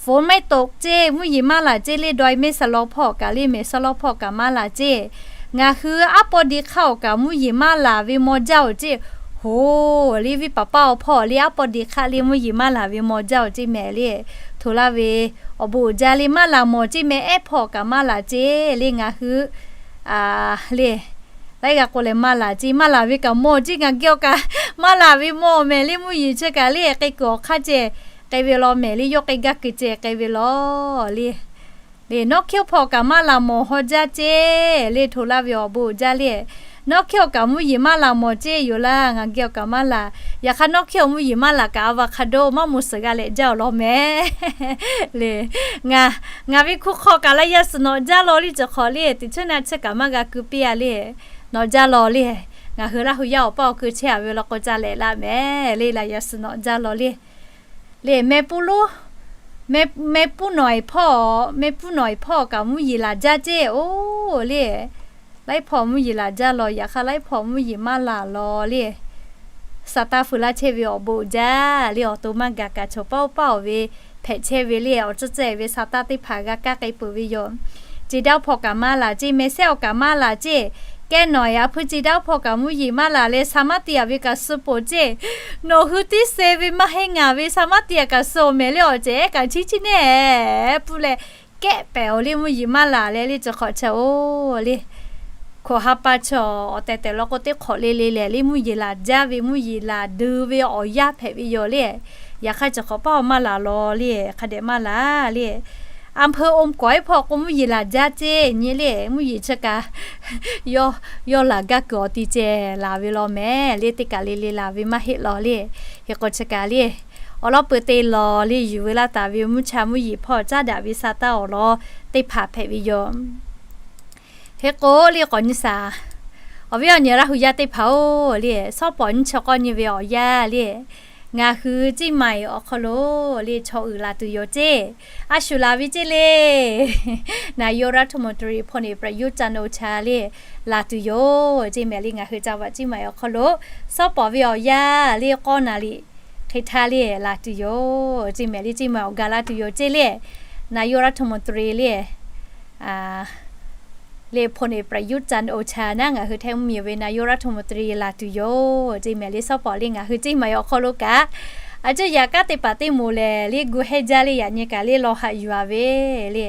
ฝนไม่ตก ceˇ mvuhˇ yeˬ maˇ laˬ ceˇ le. Dawˇ e mehˇ saˍ law hpawˇ kaꞈ le mehˬ saˍ law hpawˇ kaꞈ maˇ laˬ ceˇ. Ngaˬ hui aˉ pawˇ de hk'aˇ awˬ kaꞈ mvuhˇ yeˬ maˇ laˬ ve maw jaˇ oˬ ceˇ. Hoˬ le viˉ paˍ paˇ awˬ hpawˇ le aˉ pawˇ de hk'aˇ le mvuhˇ yeˬ maˇ laˬ ve maw jaˇ oˬ ceˇ mehˍ le. hto laˇ ve awˬ bon uiˍ jaˇ le. Maˇ laˬ mawˬ ceˇ meh, ehˉ hpawˇ kaꞈ maˇ laˬ ceˇ le. Ngaˬ hui le, laiˉ g'a k'o lehˬ maˇ laˬ ceˇ, maˇ laˬ ve kaꞈ mawˬ ceˇ. Ngaˬ geh awˬ kaꞈ maˇ laˬ ve mawˬ mehˍ le. Mvuhˇ yeˬ chi kaꞈ le, k'e kuiˬ awˬ hk'aˇ ceh k'ai ve law mehˍ le. Yawˇ k'e gaˇ kuiˬ ceh k'ai ve law le. Le nawˉ hkiˇ hpawˇ kaꞈ maˇ laˬ mawˬ haw jaˇ ceˇ le. Hto laˇ ve awˬ bon uiˍ jaˇ le. Nawˉ hkiˇ awˬ kaꞈ mvuhˇ yeˬ maˇ laˬ mawˬ ceˇ yoˬ laˇ. Ngaˬ geh awˬ kaꞈ maˇ laˬ. Yaꞈ hk'aˇ nawˉ hkiˇ awˬ mvuhˇ yeˬ maˇ laˬ kaꞈ, avocado maˇ moˍ suhˍ g'a leh jaˇ awˬ lawn mehˍ le. Ngaˬ, ngaˬ ve hkunˉ hk'aw kaꞈ la yaˇ suhˍ nawꞈ jaˇ law le. Cawˬ hk'awꞈ le, teꞈ chiˉ na chiˇ kaꞈ maˇ g'a keu piˇ a le. Nawꞈ jaˇ law le. Ngaˬ hui Laˇ hu yaˇ awˬ paˇ awˬ keu chehˇ a ve law k'o ca lehꞈ la mehˍ le. La yaˇ suhˍ nawꞈ jaˇ law le. Le meh puˇ lo, meh, meh puˇ nawˬ e hpawˇ, meh puˇ nawˬ e hpawˇ kaꞈ mvuhˇ yeˬ laˬ jaˇ ceˇ oˬ le. Laiˉ hpawˇ mvuhˇ yeˬ laˬ jaˇ law. Yaꞈ hk'aˇ laiˉ hpawˇ mvuhˇ yeˬ maˇ laˬ law le. Saˍtanˍ fuiˍ laˇ chehˇ ve awˬ bon uiˍ jaˇ le. Awˬ to maˇ gaˬ kaꞈ chaw paˇ oˇ paˇ awˬ ve hpehꞈ chehˇ ve le. Awˬ tcuhˇ tcuhˇ e ve Saˍtanˍ teˇ hpaˍ g'a kaˇ k'ai peuˬ ve yoˬ. Ceˇ daˇ hpawˇ kaꞈ maˇ laˬ ceˇ, meh sehˉ awˬ kaꞈ maˇ laˬ ceˇ. Kehˉ nawˬ e a hpuiˇ ceˇ daˇ hpawˇ kaꞈ mvuhˇ yeˬ maˇ laˬ leh, saˍ maˇ te a ve kaꞈ suh poˬ ceˇ. Nawˬ hui tiˉ se ve maˇ heˆ, ngaˬ ve saˍ maˇ te a kaꞈ suh awˬ mehˍ le. Awˬ cehˬ ehˉ kaꞈ chiˇ chiˇ neˉ puˇ leh kehˉ pehˍ awˬ le mvuhˇ yeˬ maˇ laˬ leh le. Cawˬ hk'awꞈ chaw oˬ le, hkawꞈ ha pa chaw awˬ tehˬ tehˬ law k'o teˇ hk'awꞈ le le lehˬ le mvuhˇ yeˬ laˬ jaˇ ve, mvuhˇ yeˬ laˬ deu ve awˬ yanˇ hpehꞈ ve yoˬ le. Yaꞈ hk'aˇ cawˬ hk'awꞈ paˇ awˬ maˇ laˬ law le. Hk'a dehꞈ maˇ laˬ le. อำเภอ อมก๋อย hpawˇ k'o mvuhˇ yeˬ laˬ jaˇ ceˇ nyi le. Mvuhˇ yeˬ chi kaꞈ yawˇ laˬ gaˇ kuiˬ awˬ ti ceh laˬ ve law mehˍ le. Teˇ kaˬ le le laˬ ve maˇ heˆ law le. Hk'e k'o chi kaꞈ le, awˬ lawn peuˬ te law le, yuˬ veu laˇ taˍ ve mvuhˇ cha mvuhˇ yeˬ hpawˇ caˉ daꞈ ve Saˍtanˍ awˬ lawn teˇ hpaˍ hpehꞈ ve yoˬ. Hk'e k'o le k'awꞈ nyi shaˍ, awˬ viˉ awˬ nyi Laˇ hu yaˇ teˇ hpaˍ oˬ le, Sawˉ pawˍ nyiˇ chi k'awˇ nyi ve awˬ yanˇ le, ngaˬ hui Ciˇ Maiˍ awˬ hk'aw lo le chaw uiˍ laˬ tuˬ yoˬ ceˇ. A shu laˬ ve ceˇ le. นายกรัฐมนตรี พลเอก ประยุทธ์ จันทร์โอชา le laˬ tuˬ yoˬ ceˇ mehˍ le. Ngaˬ hui จังหวัดเชียงใหม่ awˬ hk'aw lo Sawˉ pawˍ ve awˬ yanˇ le k'awˇ naˍ riˍ hk'e htaˇ le laˬ tuˬ yoˬ ceˇ mehˍ le. Ciˇ Maiˍ awˬ ga laˇ tuˬ yoˬ ceˇ le. นายกรัฐมนตรี le le พลเอก ประยุทธ์ จันทร์โอชา naˉ ngaˬ hui htaiˇ mvuhˇ miˬ ve นายกรัฐมนตรี laˬ tuˬ yoˬ ceˇ mehˍ le. Sawˉ pawˍ le ngaˬ hui Ciˇ Maiˍ awˬ hk'aw lo kaꞈ a cuˇ yaꞈ kanˉ teˇ hpaˍ teˇ moˍ lehˬ le gu hehˇ jaˇ le. Yaꞈ nyi kaꞈ le law haꞈ yuˬ a ve le,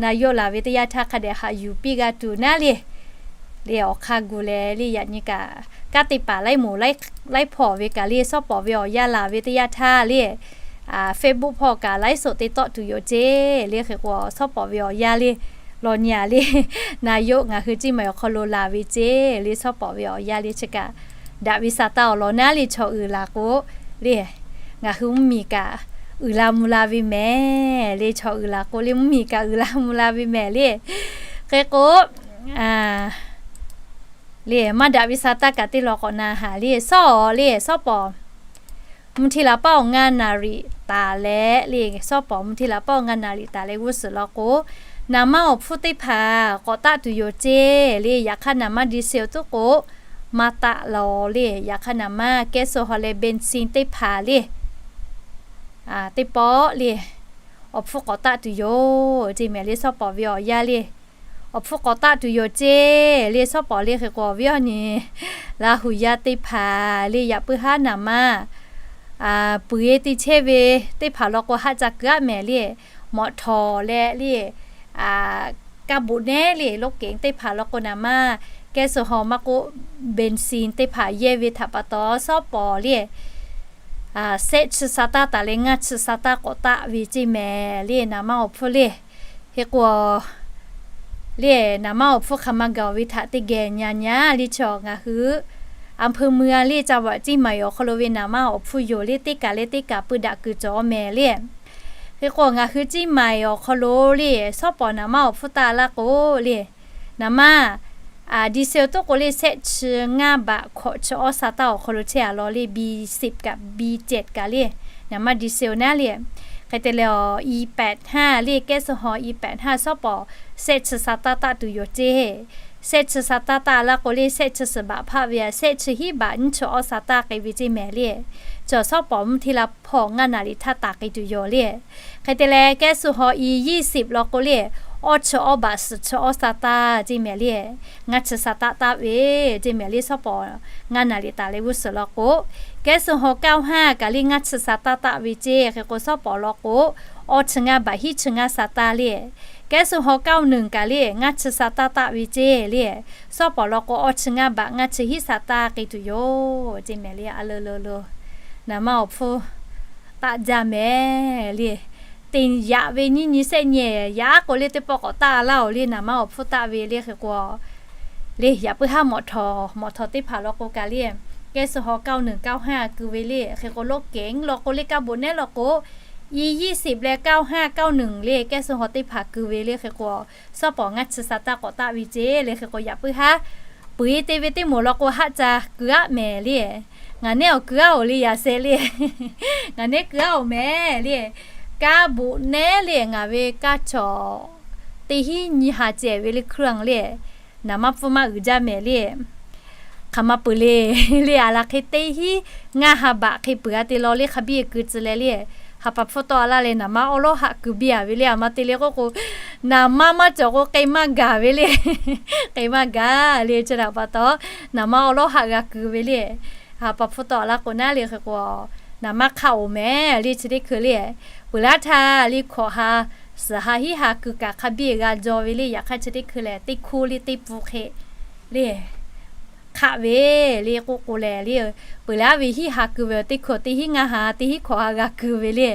นายก laˬ ve teˇ yanˇ htaˇ hk'a dehꞈ haꞈ yuˬ piˇ g'a tuˬ naˉ le. Le awˬ hk'aˇ gu leh le yaꞈ nyi kaꞈ kanˉ teˇ hpaˍ laiˉ moˍ laiˉ hpawˇ ve kaꞈ le Sawˉ pawˍ ve awˬ yanˇ laˬ ve teˇ yanˇ htaˇ le Facebook hpawˇ kaꞈ ไลฟ์สด te tawˆ tuˬ yoˬ ceˇ le. Hk'e k'o Sawˉ pawˍ ve awˬ yanˇ le law nyi a le, นายก ngaˬ hui Ciˇ Maiˍ awˬ hk'aw lo laˬ ve ceˇ le. Sawˉ pawˍ ve awˬ yanˇ le chi kaꞈ daꞈ ve Saˍtanˍ awˬ lawn naˉ le chaw uiˍ laˬ k'o le, ngaˬ hui mvuhˇ miˬ kaꞈ uiˍ la mvuh la ve mehˍ le. Chaw uiˍ laˬ k'o le mvuhˇ miˬ kaꞈ uiˍ la mvuh la ve mehˍ le. Hk'e k'o le maˇ daꞈ ve Saˍtanˍ kaꞈ teˇ law k'awꞈ na haˍ le. Sawˉ le Sawˉ pawˍ mvuhˇ hteˇ laˬ paˉ awˬ ngaˇ naˍ riˍ taˍ leh le, Sawˉ pawˍ mvuhˇ hteˇ laˬ paˉ awˬ ngaˇ naˍ riˍ taˍ leh g'uˇ suhˍ law k'o, naˍ manˇ awˬ hpfuhˇ teˇ hpaˍ k'awꞈ taˆ tuˬ yoˬ ceˇ le. Yaꞈ hk'aˇ naˍ manˇ diesel tuˉ k'o maˇ taˆ law le. Yaꞈ hk'aˇ naˍ manˇ แก๊สโซฮอล์ leh เบนซิน teˇ hpaˍ le teˇ pawˆ le awˬ hpfuhˇ k'awꞈ taˆ tuˬ yoˬ ceˇ mehˍ le. Sawˉ pawˍ ve awˬ yanˇ le awˬ hpfuhˇ k'awꞈ taˆ tuˬ yoˬ ceˇ le. Sawˉ pawˍ le hk'e k'o awˬ viˉ awˬ nyi Laˇ hu yaˇ teˇ hpaˍ le yaꞈ puiˉ haˉ naˍ manˇ puiˍ e te chehˇ ve teˇ hpaˍ law k'o haˆ ca kuiˬ aˆ mehˍ le, mawꞈ htawˍ leh le, kaˇ boꞈ nehˉ le รถเก๋ง teˇ hpaˍ law k'o naˍ manˇ แก๊สโซฮอล์ maˇ k'oˆ เบนซิน teˇ hpaˍ yehˇ ve htaꞈ pa taw Sawˉ pawˍ le sehˆ chi sa taˇ taˍ leh ngaˇ chi sa taˇ k'awꞈ taˆ ve ceˇ mehˍ le. Naˍ manˇ awˬ hpfuhˇ le hk'e k'o le naˍ manˇ awˬ hpfuhˇ hk'aˬ ma gaˬ ve htaꞈ teˇ geh nyi nyi le chaw ngaˬ hui อำเภอเมือง le จังหวัดเชียงใหม่ awˬ hk'aw lo ve naˍ manˇ awˬ hpfuhˇ yoˬ le. Teˇ kaˬ leh teˇ kaˬ peu daꞈ kuiˬ cawˬ mehˍ le. Hk'e k'o ngaˬ hui Ciˇ Maiˍ awˬ hk'aw lo le Sawˉ pawˍ naˍ manˇ awˬ hpfuhˇ taˆ laˇ k'o le, naˍ manˇ diesel tuˉ k'o le sehˆ chi ngaˇ baꞈ hkawꞈ chi awˇ sa taˇ awˬ hk'aw lo chehˇ a law le, B สิบ kaꞈ บี เจ็ด kaꞈ le, naˍ manˇ diesel naˉ le. Hk'e te leh awˬ อี แปดห้า le แก๊สโซฮอล์ อี แปดห้า Sawˉ pawˍ sehˆ chi sa taˇ taˆ tuˬ yoˬ ceˇ. Sehˆ chi sa taˇ taˆ laˇ k'o le sehˆ chi suhˍ baꞈ hpaˆ ve a, sehˆ chi hiˉ baꞈ nyiˇ chi awˇ sa taˇ k'ai ve ceˇ mehˍ le. Chaw Sawˉ pawˍ mvuhˇ hteˇ laˇ hpawˇ ngaˇ naˍ riˍ htaˇ taˍ k'ai tuˬ yoˬ le. Hk'e te leh แก๊สโซฮอล์ อี ยี่สิบ law k'o le, awˇ chi awˇ baꞈ suhˍ chi awˇ sa taˇ ceˇ mehˍ le. Ngaˇ chi sa taˇ taˆ ve ceˇ mehˍ le. Sawˉ pawˍ ngaˇ naˍ riˍ taˍ leh g'uˇ suhˍ law k'o, แก๊สโซฮอล์ เก้าห้า kaꞈ le ngaˇ chi sa taˇ taˆ ve ceˇ. Hk'e k'o Sawˉ pawˍ law k'o, awˇ chi ngaˇ baꞈ hiˉ chi ngaˇ sa taˇ le. Kehˉ suh haw เก้าหนึ่ง kaꞈ le ngaˇ chi sa taˇ taˆ ve ceˇ le. Sawˉ pawˍ law k'o, awˇ chi ngaˇ baꞈ ngaˇ chi hiˉ sa taˇ k'ai tuˬ yoˬ ceˇ mehˍ le. A le le le, naˍ manˇ awˬ hpfuhˇ taˆ jaˇ mehˍ le. Teˇ yaꞈ ve nyiˇ nyi shehˆ nyi yaꞈ k'o le, teˇ pawˆ k'awꞈ taˆ laˇ-oˬ le. Naˍ manˇ awˬ hpfuhˇ taˆ ve le hk'e k'o le, yaꞈ puiˉ haˉ mawꞈ htawnˍ mawꞈ htawnˍ teˇ hpaˍ law k'o kaꞈ le, kehˉ suh haw เก้าหนึ่ง เก้าห้า keu ve le hk'e k'o, loˉ kehˉ law k'o le, kaˇ boꞈ nehˉ law k'o, ยี่สิบ leh เก้าห้า เก้าหนึ่ง le kehˉ suh haw teˇ hpaˍ keu ve le hk'e k'o, sawˉ pawˍ ngaˇ chi sa taˇ k'awꞈ taˆ ve ceˇ le hk'e k'o, yaꞈ puiˉ haˉ peuˬ-e te ve teˇ moˍ law k'o, haˆ ca keu aˆ mehˍ le. Ngaˬ nehˉ awˬ keu aˉ-oˬ le, yaꞈ sheh le. Ngaˬ nehˉ keu aˉ-oˬ mehˍ le. Kaˇ boꞈ nehˉ le ngaˬ ve kaˇ chawꞈ teˇ hinˉ nyi ha cehˬ ve le เครื่อง le, naˍ manˇ hpfuhˇ maˇ uiˍ jaˇ mehˍ le. Hk'aˬ ma peuˬ le le, a la hk'e teˇ hinˉ ngaˇ ha baꞈ hk'e peuˬ-a te law le, hk'a biˇ keu tcuh leh le, ha pa hpfuhˇ tawˆ-a laˇ leh, naˍ manˇ awˉ lawˉ haˆ keu biˇ-a ve le. A ma te le k'oˆ k'o, naˍ manˇ maˇ cawˬ k'o k'ai maˇ gaˬ ve le. K'ai maˇ gaˬ le. Chi htaꞈ pa taw, naˍ manˇ awˉ lawˉ haˆ g'a keu ve le. Ha pa hpfuhˇ tawˆ-a laˇ k'o naˉ le hk'e k'o, naˍ manˇ hk'aˆ-oˬ mehˍ le. Chi teˇ hkui le, peuˬ laˇ htaˇ le hkawꞈ ha suhˍ ha hiˉ ha keu kaꞈ hk'a biˇ g'a jaw ve le. Yaꞈ hk'aˇ chi teˇ hkui lehˬ, teˇ hkuˇ le teˇ pfuhˇ hk'e le hk'aˆ ve le k'oˆ k'o lehˬ le, peuˬ laˇ ve hiˉ ha keu ve, teˇ hkuˇ teˇ hinˉ ngaˇ ha, teˇ hinˉ hkawꞈ ha g'a keu ve le.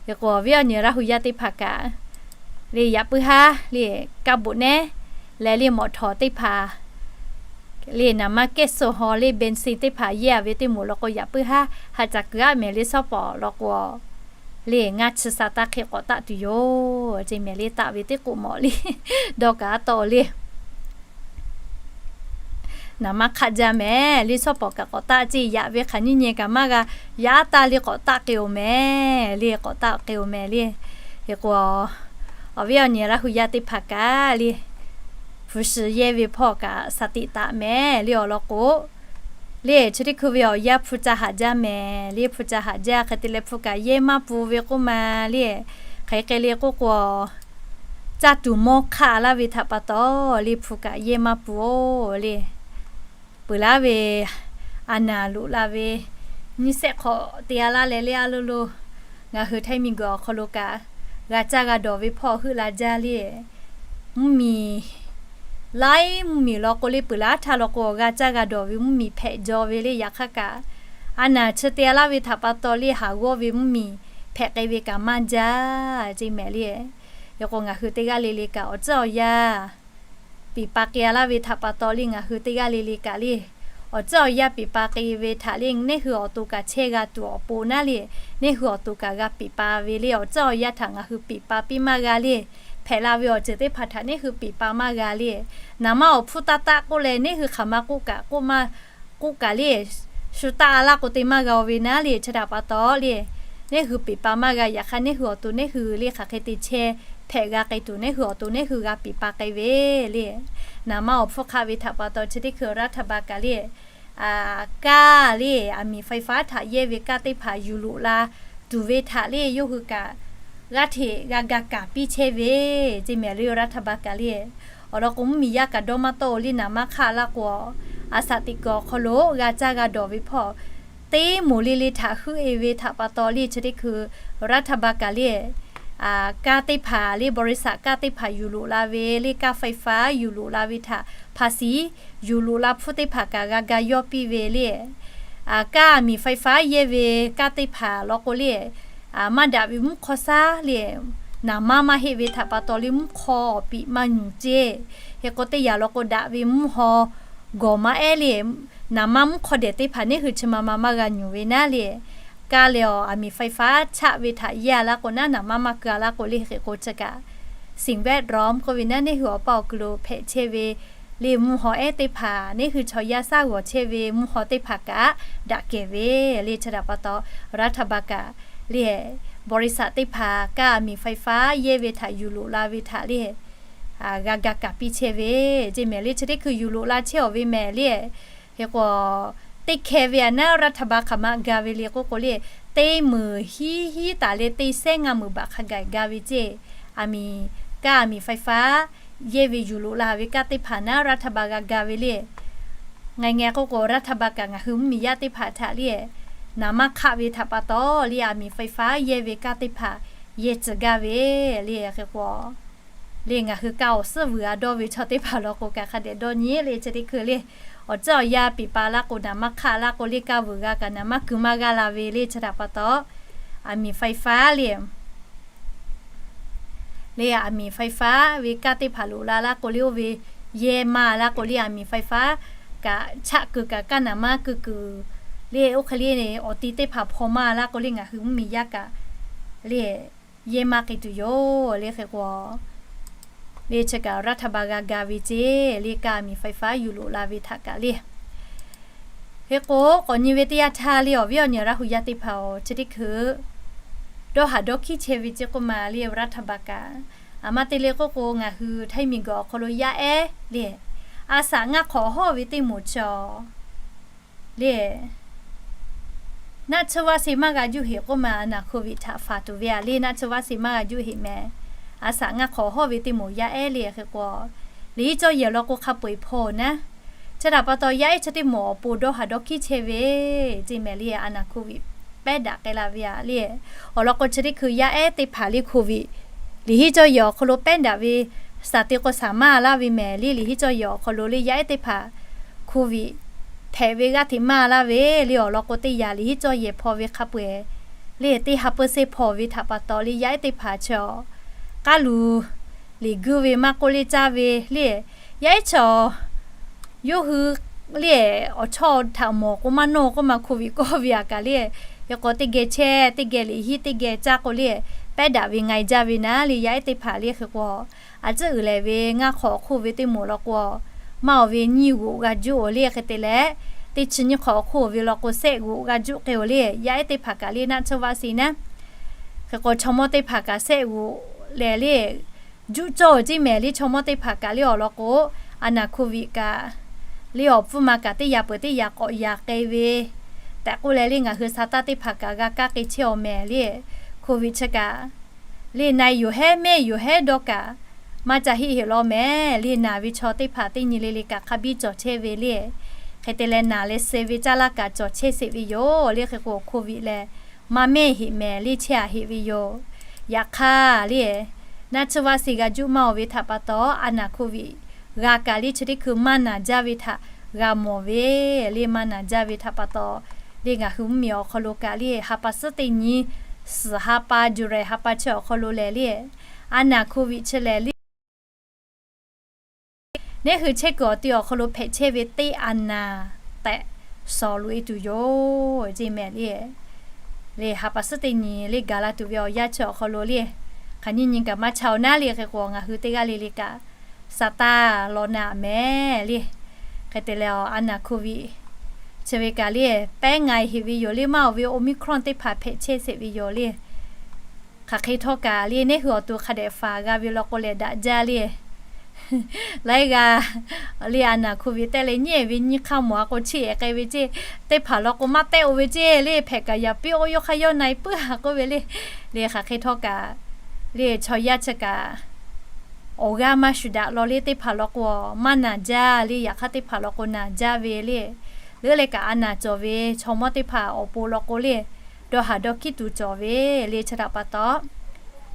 Hk'e k'o, awˬ viˉ awˬ nyi Laˇ hu yaˇ teˇ hpaˍ kaꞈ le, yaꞈ puiˉ haˉ le, kaˇ boꞈ nehˉ leh le mawꞈ htawnˍ teˇ hpaˍ le, naˍ manˇ kehˉ suh haw le เบนซิน teˇ hpaˍ yehˇ-a ve teˇ moˍ law k'o, yaꞈ puiˉ haˉ haˆ ca keu aˆ mehˍ le. Sawˉ pawˍ law k'o le, ngaˇ chi sa taˇ hk'e k'awꞈ taˆ tuˬ yoˬ ceˇ mehˍ le. Taˆ ve teˇ k'oˆ mawˬ le, dawˇ kaꞈ a tawˆ le, naˍ manˇ hk'aˆ jaˇ mehˍ le. Sawˉ pawˍ kaꞈ k'awꞈ taˆ ceˇ, yaꞈ ve hk'aˬ nyiˇ nyi kaꞈ maˇ g'a yaꞈ taˇ le, k'awꞈ taˆ k'ai-oˬ mehˍ le. K'awꞈ taˆ k'ai-oˬ mehˍ le. Hk'e k'o, awˬ viˉ awˬ nyi Laˇ hu yaˇ teˇ hpaˍ kaꞈ le, hpu shi yehˇ ve hpawˇ kaꞈ สติ taˍ mehˍ le. Awˬ lawn k'o le, chi teˇ hkui ve awˬ yanˇ hpu ca haꞈ jaˇ mehˍ le. Hpu ca haꞈ jaˇ hk'e te leh, hpu kaꞈ yehˇ maˇ pun ve k'oˆ ma le. Hk'e k'ai le k'oˆ k'o, caˇ tuˬ mawˇ hk'aˆ laˇ ve htaꞈ pa taw le, hpu kaꞈ yehˇ maˇ pun-oˬ le. Peuˬ laˇ ve a naˍ loꞈ la ve nyiˇ shehˆ hk'awꞈ te-a laˇ leh le, a lo lo ngaˬ hui Htaiˇ miˬguiˬ awˬ hk'aw lo kaꞈ g'a caˇ g'a dawˬ ve hpawˇ heuˆ la jaˇ le. Mvuhˇmiˬ laiˉ mvuhˇmiˬ law k'o le, peuˬ laˇ htaˇ law k'o g'a caˇ g'a dawˬ ve mvuhˇmiˬ hpehꞈ jaw ve le. Yaꞈ hk'aˇ kaꞈ, a naˍ chi te-a laˇ ve htaꞈ pa taw le, haˍ g'awˇ ve mvuhˇmiˬ hpehꞈ k'ai ve kaꞈ maˇ jaˇ ceˇ mehˍ le. Hk'e k'o, ngaˬ hui teˇ g'aˇ le le kaꞈ awˬ tcuhˉ awˬ yanˇ piˍ pa k'ai-a laˇ ve htaꞈ pa taw le, ngaˬ hui teˇ g'aˇ le le kaꞈ le, awˬ tcuhˉ awˬ yanˇ piˍ pa k'ai ve htaꞈ le, neˇ hui awˬ to kaꞈ chehˇ g'a tuˬ awˬ pon naˉ le, neˇ hui awˬ to kaꞈ g'a piˍ pa ve le. Awˬ tcuhˉ awˬ yanˇ htaꞈ ngaˬ hui piˍ pa piˇ maˇ g'a le. Hpehꞈ la ve awˬ ceuˬ teˇ hpaˍ htaꞈ neˇ hui piˍ pa maˇ g'a le. Naˍ manˇ awˬ hpfuhˇ taˇ taˆ k'oˆ leh, neˇ hui hk'aˬ ma k'oˆ kaꞈ k'oˆ maˇ k'oˆ kaꞈ le, shu taˆ-a laˇ k'o te maˇ g'a-o ve naˉ le. Chi htaꞈ pa taw le, neˇ hui piˍ pa maˇ g'a. Yaꞈ hk'aˇ neˇ hui awˬ to neˇ hui le hk'aˬ hk'e te chehˇ hpehꞈ g'a k'ai tuˬ, neˇ hui awˬ to neˇ hui g'a piˍ pa k'ai ve le. Naˍ manˇ awˬ hpfuhˇ hk'aˆ ve htaꞈ pa taw chi teˇ hkui รัฐบาล kaꞈ le, kaˇ le, aˬ miˍ ไฟฟ้า htaꞈ yehˇ ve kaˇ teˇ hpaˍ yuˬ loꞈ la tuˬ ve htaꞈ le, yawˇ hui kaꞈ g'aˇ hteꞈ g'a ga kaˍ piˇ chehˇ ve ceˇ mehˍ le. รัฐบาล kaꞈ le, awˬ lawn k'o, mvuhˇmiˬ yaˇ kaꞈ dawˇ maˇ tawˆ-o le. Naˍ manˇ hk'aˆ laˇ k'o, a shaꞈ teꞈ kuiˬ awˬ hk'aw lo g'a caˇ g'a dawˬ ve hpawˇ teˇ moˍ le le htaꞈ heuˆ-e ve htaꞈ pa taw le, chi teˇ hkui รัฐบาล kaꞈ le, kaˇ teˇ hpaˍ le, บริษัท kaˇ teˇ hpaˍ yuˬ loꞈ la ve le, kaˇ ไฟฟ้า yuˬ loꞈ la ve htaꞈ ภาษี yuˬ loꞈ la hpfuhˇ teˇ hpaˍ kaꞈ g'a ga yawˇ piˇ ve le. Kaˇ aˬ miˍ ไฟฟ้า yehˇ ve kaˇ teˇ hpaˍ law k'o le, maˇ daꞈ ve mvuhˇ hk'aw shaˉ le, naˍ manˇ maˇ heˆ ve htaꞈ pa taw le, mvuhˇ hk'aw awˬ piˍ maˇ nyuˬ ceˇ. Hk'e k'o, teˇ yanˇ law k'o daꞈ ve mvuhˇ haw gawˬ maˇ ehˉ le, naˍ manˇ mvuhˇ hk'aw dehꞈ teˇ hpaˍ neˇ hui chi ma ma maˇ g'a nyuˬ ve naˉ le. Kaˇ leh awˬ aˬ miˍ ไฟฟ้า chaˆ ve htaꞈ yehˇ-a laˇ k'o naˉ, naˍ manˇ maˇ keu-a laˇ k'o le, hk'e k'o chi kaꞈ สิ่งแวดล้อม k'oˆ ve naˉ, neˇ hui awˬ paˇ awˬ kuiˬ lo hpehꞈ chehˇ ve le, mvuhˇ haw ehˉ teˇ hpaˍ, neˇ hui chaw yaˇ shaˉ g'awˬ chehˇ ve mvuhˇ haw teˇ hpaˍ kaꞈ daꞈ kehˬ ve le. Chi htaꞈ pa taw รัฐบาล kaꞈ le, บริษัท teˇ hpaˍ kaˇ aˬ miˍ ไฟฟ้า yehˇ ve htaꞈ yuˬ loꞈ la ve htaꞈ le, g'a ga kaˍ piˇ chehˇ ve ceˇ mehˍ le. Chi teˇ hkui yuˬ loꞈ la chehˇ-aˬ ve mehˍ le. Hk'e k'o, teˇ hkeh ve a naˉ รัฐบาล hk'aˬ ma ga ve le k'oˆ k'o le, teˇ meunˍ hiˉ hiˉ taˍ leh teˇ sehˉ ngaˇ meunˍ baꞈ hk'a gaˬ ga ve ceˇ. Aˬ miˍ, kaˇ aˬ miˍ ไฟฟ้า yehˇ ve yuˬ loꞈ la ve kaˇ teˇ hpaˍ naˉ รัฐบาล g'a ga ve le. Ngaˬ ngaˬ k'oˆ k'o, รัฐบาล kaꞈ ngaˬ hui mvuhˇmiˬ yaˇ teˇ hpaˍ htaꞈ le, naˍ manˇ hk'aˆ ve htaꞈ pa taw le, aˬ miˍ ไฟฟ้า yehˇ ve kaˇ teˇ hpaˍ yehˇ tcuh gaˇ ve le. Hk'e k'o, le ngaˬ hui kaˇ awˬ suhˉ vuiˬ a dawˇ ve chaw teˇ hpaˍ law k'o kaꞈ hk'a dehꞈ dawˇ nyi le chi teˇ hkui le. Awˬ tcuhˉ awˬ yaˇ piˍ pa laˇ k'o naˍ maˇ hk'aˆ laˇ k'o le kaˇ vuiˬ g'a kaꞈ naˍ maˇ kuiˬ maˇ g'aˇ la ve le chi htaꞈ pa taw, อาหารไฟฟ้า le le อาหารไฟฟ้า ve kaˇ teˇ hpaˍ loꞈ la laˇ k'o le oˇ ve yehˇ maˇ laˇ k'o le อาหารไฟฟ้า kaꞈ chaˆ kuiˬ kaꞈ kaˇ naˍ maˇ kuiˬ kuiˬ le oˇ hk'e le awˬ ti teˇ hpaˍ hpaw maˇ laˇ k'o le ngaˬ hui mvuhˇmiˬ yaˇ kaꞈ le yehˇ maˇ k'ai tuˬ yoˬ le. Hk'e k'o le chi kaꞈ รัฐบาล g'a ga ve ceˇ le kaˇ อาหารไฟฟ้า yuˬ loꞈ la ve htaꞈ kaꞈ le. Hk'e k'o k'awꞈ nyi ve teˇ yanˇ htaˇ le awˬ viˉ awˬ nyi Laˇ huˍ yaˇ teˇ hpaˍ-oˬ, chi teˇ hkui dawˇ haˍ dawˇ hkiˉ chehˇ ve ceˇ k'oˆ ma le รัฐบาล kaꞈ, aˬ ma te le k'oˆ k'o ngaˬ hui Htaiˇ miˬguiˬ awˬ hk'aw lo yaˇ ehˉ le a saꞈ ngaˇ hk'awꞈ hawˉ ve teˇ moˍ chi le naˆ tsuhˇ vaˆ se maˇ g'a juˇ heꞈ k'oˆ ma, อาหาร โควิด htaꞈ faˍ tuˬ ve a le naˆ tsuhˇ vaˆ se maˇ g'a juˇ heꞈ mehˍ. A saꞈ ngaˇ hk'awꞈ hawˉ ve teˇ moˍ yaˇ ehˉ le. Hk'e k'o, liꞈ hiˉ cawˇ yehˬ awˬ lawn k'o hk'a peu-eˬ hpaw naˉ, chi htaꞈ pa taw yaˇ ehˉ chi teˇ moˍ awˬ pon dawˇ haˍ dawˇ hkiˉ chehˇ ve ceˇ mehˍ le อาหาร โควิด pehˉ daꞈ k'ai la ve a le. Awˬ lawn k'o chi teˇ hkui yaˇ ehˉ teˇ hpaˍ le โควิด liꞈ hiˉ cawˇ yehˬ awˬ hk'aw lo pehˉ daꞈ ve saˍ te k'o saˍ maˇ laˇ ve mehˍ le. Liꞈ hiˉ cawˇ yehˬ awˬ hk'aw lo le yaˇ ehˉ teˇ hpaˍ โควิด hpehꞈ ve g'aˇ hteꞈ maˇ laˇ ve le. Awˬ lawn k'o teˇ yanˇ liꞈ hiˉ cawˇ yehˬ hpaw ve hk'a peu-eˬ le teˇ ha เปอร์เซ็นต์ hpaw ve htaꞈ pa taw le yaˇ ehˉ teˇ hpaˍ chi a k'aˉ luˬ liꞈ guˇ ve maˇ k'oˆ le caˇ ve le. Yaˇ ehˉ chi a yawˇ hui le awˬ chawˇ htaꞈ mawˬ k'o maˇ nawˇ k'oˆ ma โควิด kawˇ ve a kaꞈ le. Hk'e k'o teˇ geh chehˇ teˇ geh liꞈ hiˉ teˇ geh caˇ k'o le pehˉ daꞈ ve nga e jaˇ ve naˉ le yaˇ ehˉ teˇ hpaˍ le. Hk'e k'o a tcuhˉ uiˍ lehˬ ve ngaˇ hk'awꞈ hk'oˆ ve teˇ moˍ law k'o maˇ oˬ ve nyiˇ g'oꞈ g'a juˇ oˬ le. Hk'e te leh teˇ chi nyiˇ hk'awꞈ hk'oˆ ve law k'o sehˆ g'oꞈ g'a juˇ k'ai oˬ le. Yaˇ ehˉ teˇ hpaˍ kaꞈ le naˆ tsuhˇ vaˆ se naˉ, hk'e k'o chaw mawˇ teˇ hpaˍ kaꞈ sehˆ g'oꞈ lehˬ le juˇ cawˇ ceˇ mehˍ le. Chaw mawˇ teˇ hpaˍ kaꞈ le awˬ lawn k'o อาหาร โควิด kaꞈ le awˬ pfuhˇ ma kaꞈ teˇ yanˇ peuˬ teˇ yanˇ k'awꞈ yaꞈ k'ai ve tehꞈ k'oˆ leh le ngaˬ hui sa taˇ teˇ hpaˍ kaꞈ g'a kaˇ k'ai chehˇ awˬ mehˍ le. โควิด chi kaꞈ le na e yoˬ hehˉ mehˆ yoˬ hehˉ dawˇ kaꞈ maˇ ca heˆ heˆ law mehˍ le. Naˬ ve chaw teˇ hpaˍ teˇ nyi le le kaꞈ hk'a biˇ cawˬ chehˇ ve le. Hk'e te leh naˬ leh suh ve caˇ laˇ kaꞈ cawˬ chehˇ sheˍ ve yoˬ le. Hk'e k'o โควิด lehˬ maˇ mehˆ heˆ mehˍ le chehˇ a heˆ ve yoˬ. Yaꞈ hk'aˇ le naˆ tsuhˇ vaˆ se g'a juˇ maˇ oˬ ve htaꞈ pa taw อาหาร โควิด g'a kaꞈ le chi teˇ hkui maˇ naˬ jaˇ ve htaꞈ g'a mawˬ ve le. Maˇ naˬ jaˇ ve htaꞈ pa taw le ngaˬ hui mvuhˇmiˬ awˬ hk'aw lo kaꞈ le ha pa suhˉ teˇ nyi suhˍ ha pa July ha pa chi awˬ hk'aw lo lehˬ le อาหาร โควิด chi lehˬ le neˇ hui chehˇ kuiˬ awˬ ti awˬ hk'aw lo hpehꞈ chehˇ ve teˇ อาหาร tehꞈ shawˍ loꞈ e tuˬ yoˬ ceˇ mehˍ le. Le ha pa suhˉ teˇ nyi le gaˬ la tuˬ ve awˬ yanˇ chi awˬ hk'aw lo le hk'aˬ nyiˇ nyi kaꞈ maˇ cha oˬ naˉ le. Hk'e k'o ngaˬ hui teˇ g'aˇ le le kaꞈ sa taˇ law na mehˍ le. Hk'e te leh อาหาร โควิด chi ve kaꞈ le pehˉ nga e heˆ ve yoˬ le. Maˇ oˬ ve Omicron teˇ hpaˍ hpehꞈ chehˇ sheˍ ve yoˬ le. Hk'aˬ hk'e htawˇ kaꞈ le neˇ hui awˬ to hk'a dehꞈ faˍ g'a ve law k'o lehˬ daꞈ jaˇ le. Laiˉ g'aˇ le อาหาร โควิด tehꞈ leh nyi ve nyi hk'aˇ mawˬ a k'o cheˇ ehˍ k'ai ve ceˇ, teˇ hpaˍ law k'o maˇ tehˆ oˬ ve ceˇ le hpehꞈ kaꞈ yaꞈ piˇ oˇ yawˇ hk'aˇ yawˇ na e puiˉ a k'oˆ ve le. Le hk'aˬ hk'e htawˇ kaꞈ le chaw yaˇ chi kaꞈ awˬ g'aˇ maˇ shuˍ daꞈ law le. Teˇ hpaˍ law k'o maˇ naˬ jaˇ le. Yaꞈ hk'aˇ teˇ hpaˍ law k'o naˬ jaˇ ve le. Leuˉ leh kaꞈ a naˍ cawˬ ve chaw mawˇ teˇ hpaˍ awˬ pon law k'o le dawˇ haˍ dawˇ hkiˉ tuˬ cawˬ ve le. Chi htaꞈ pa taw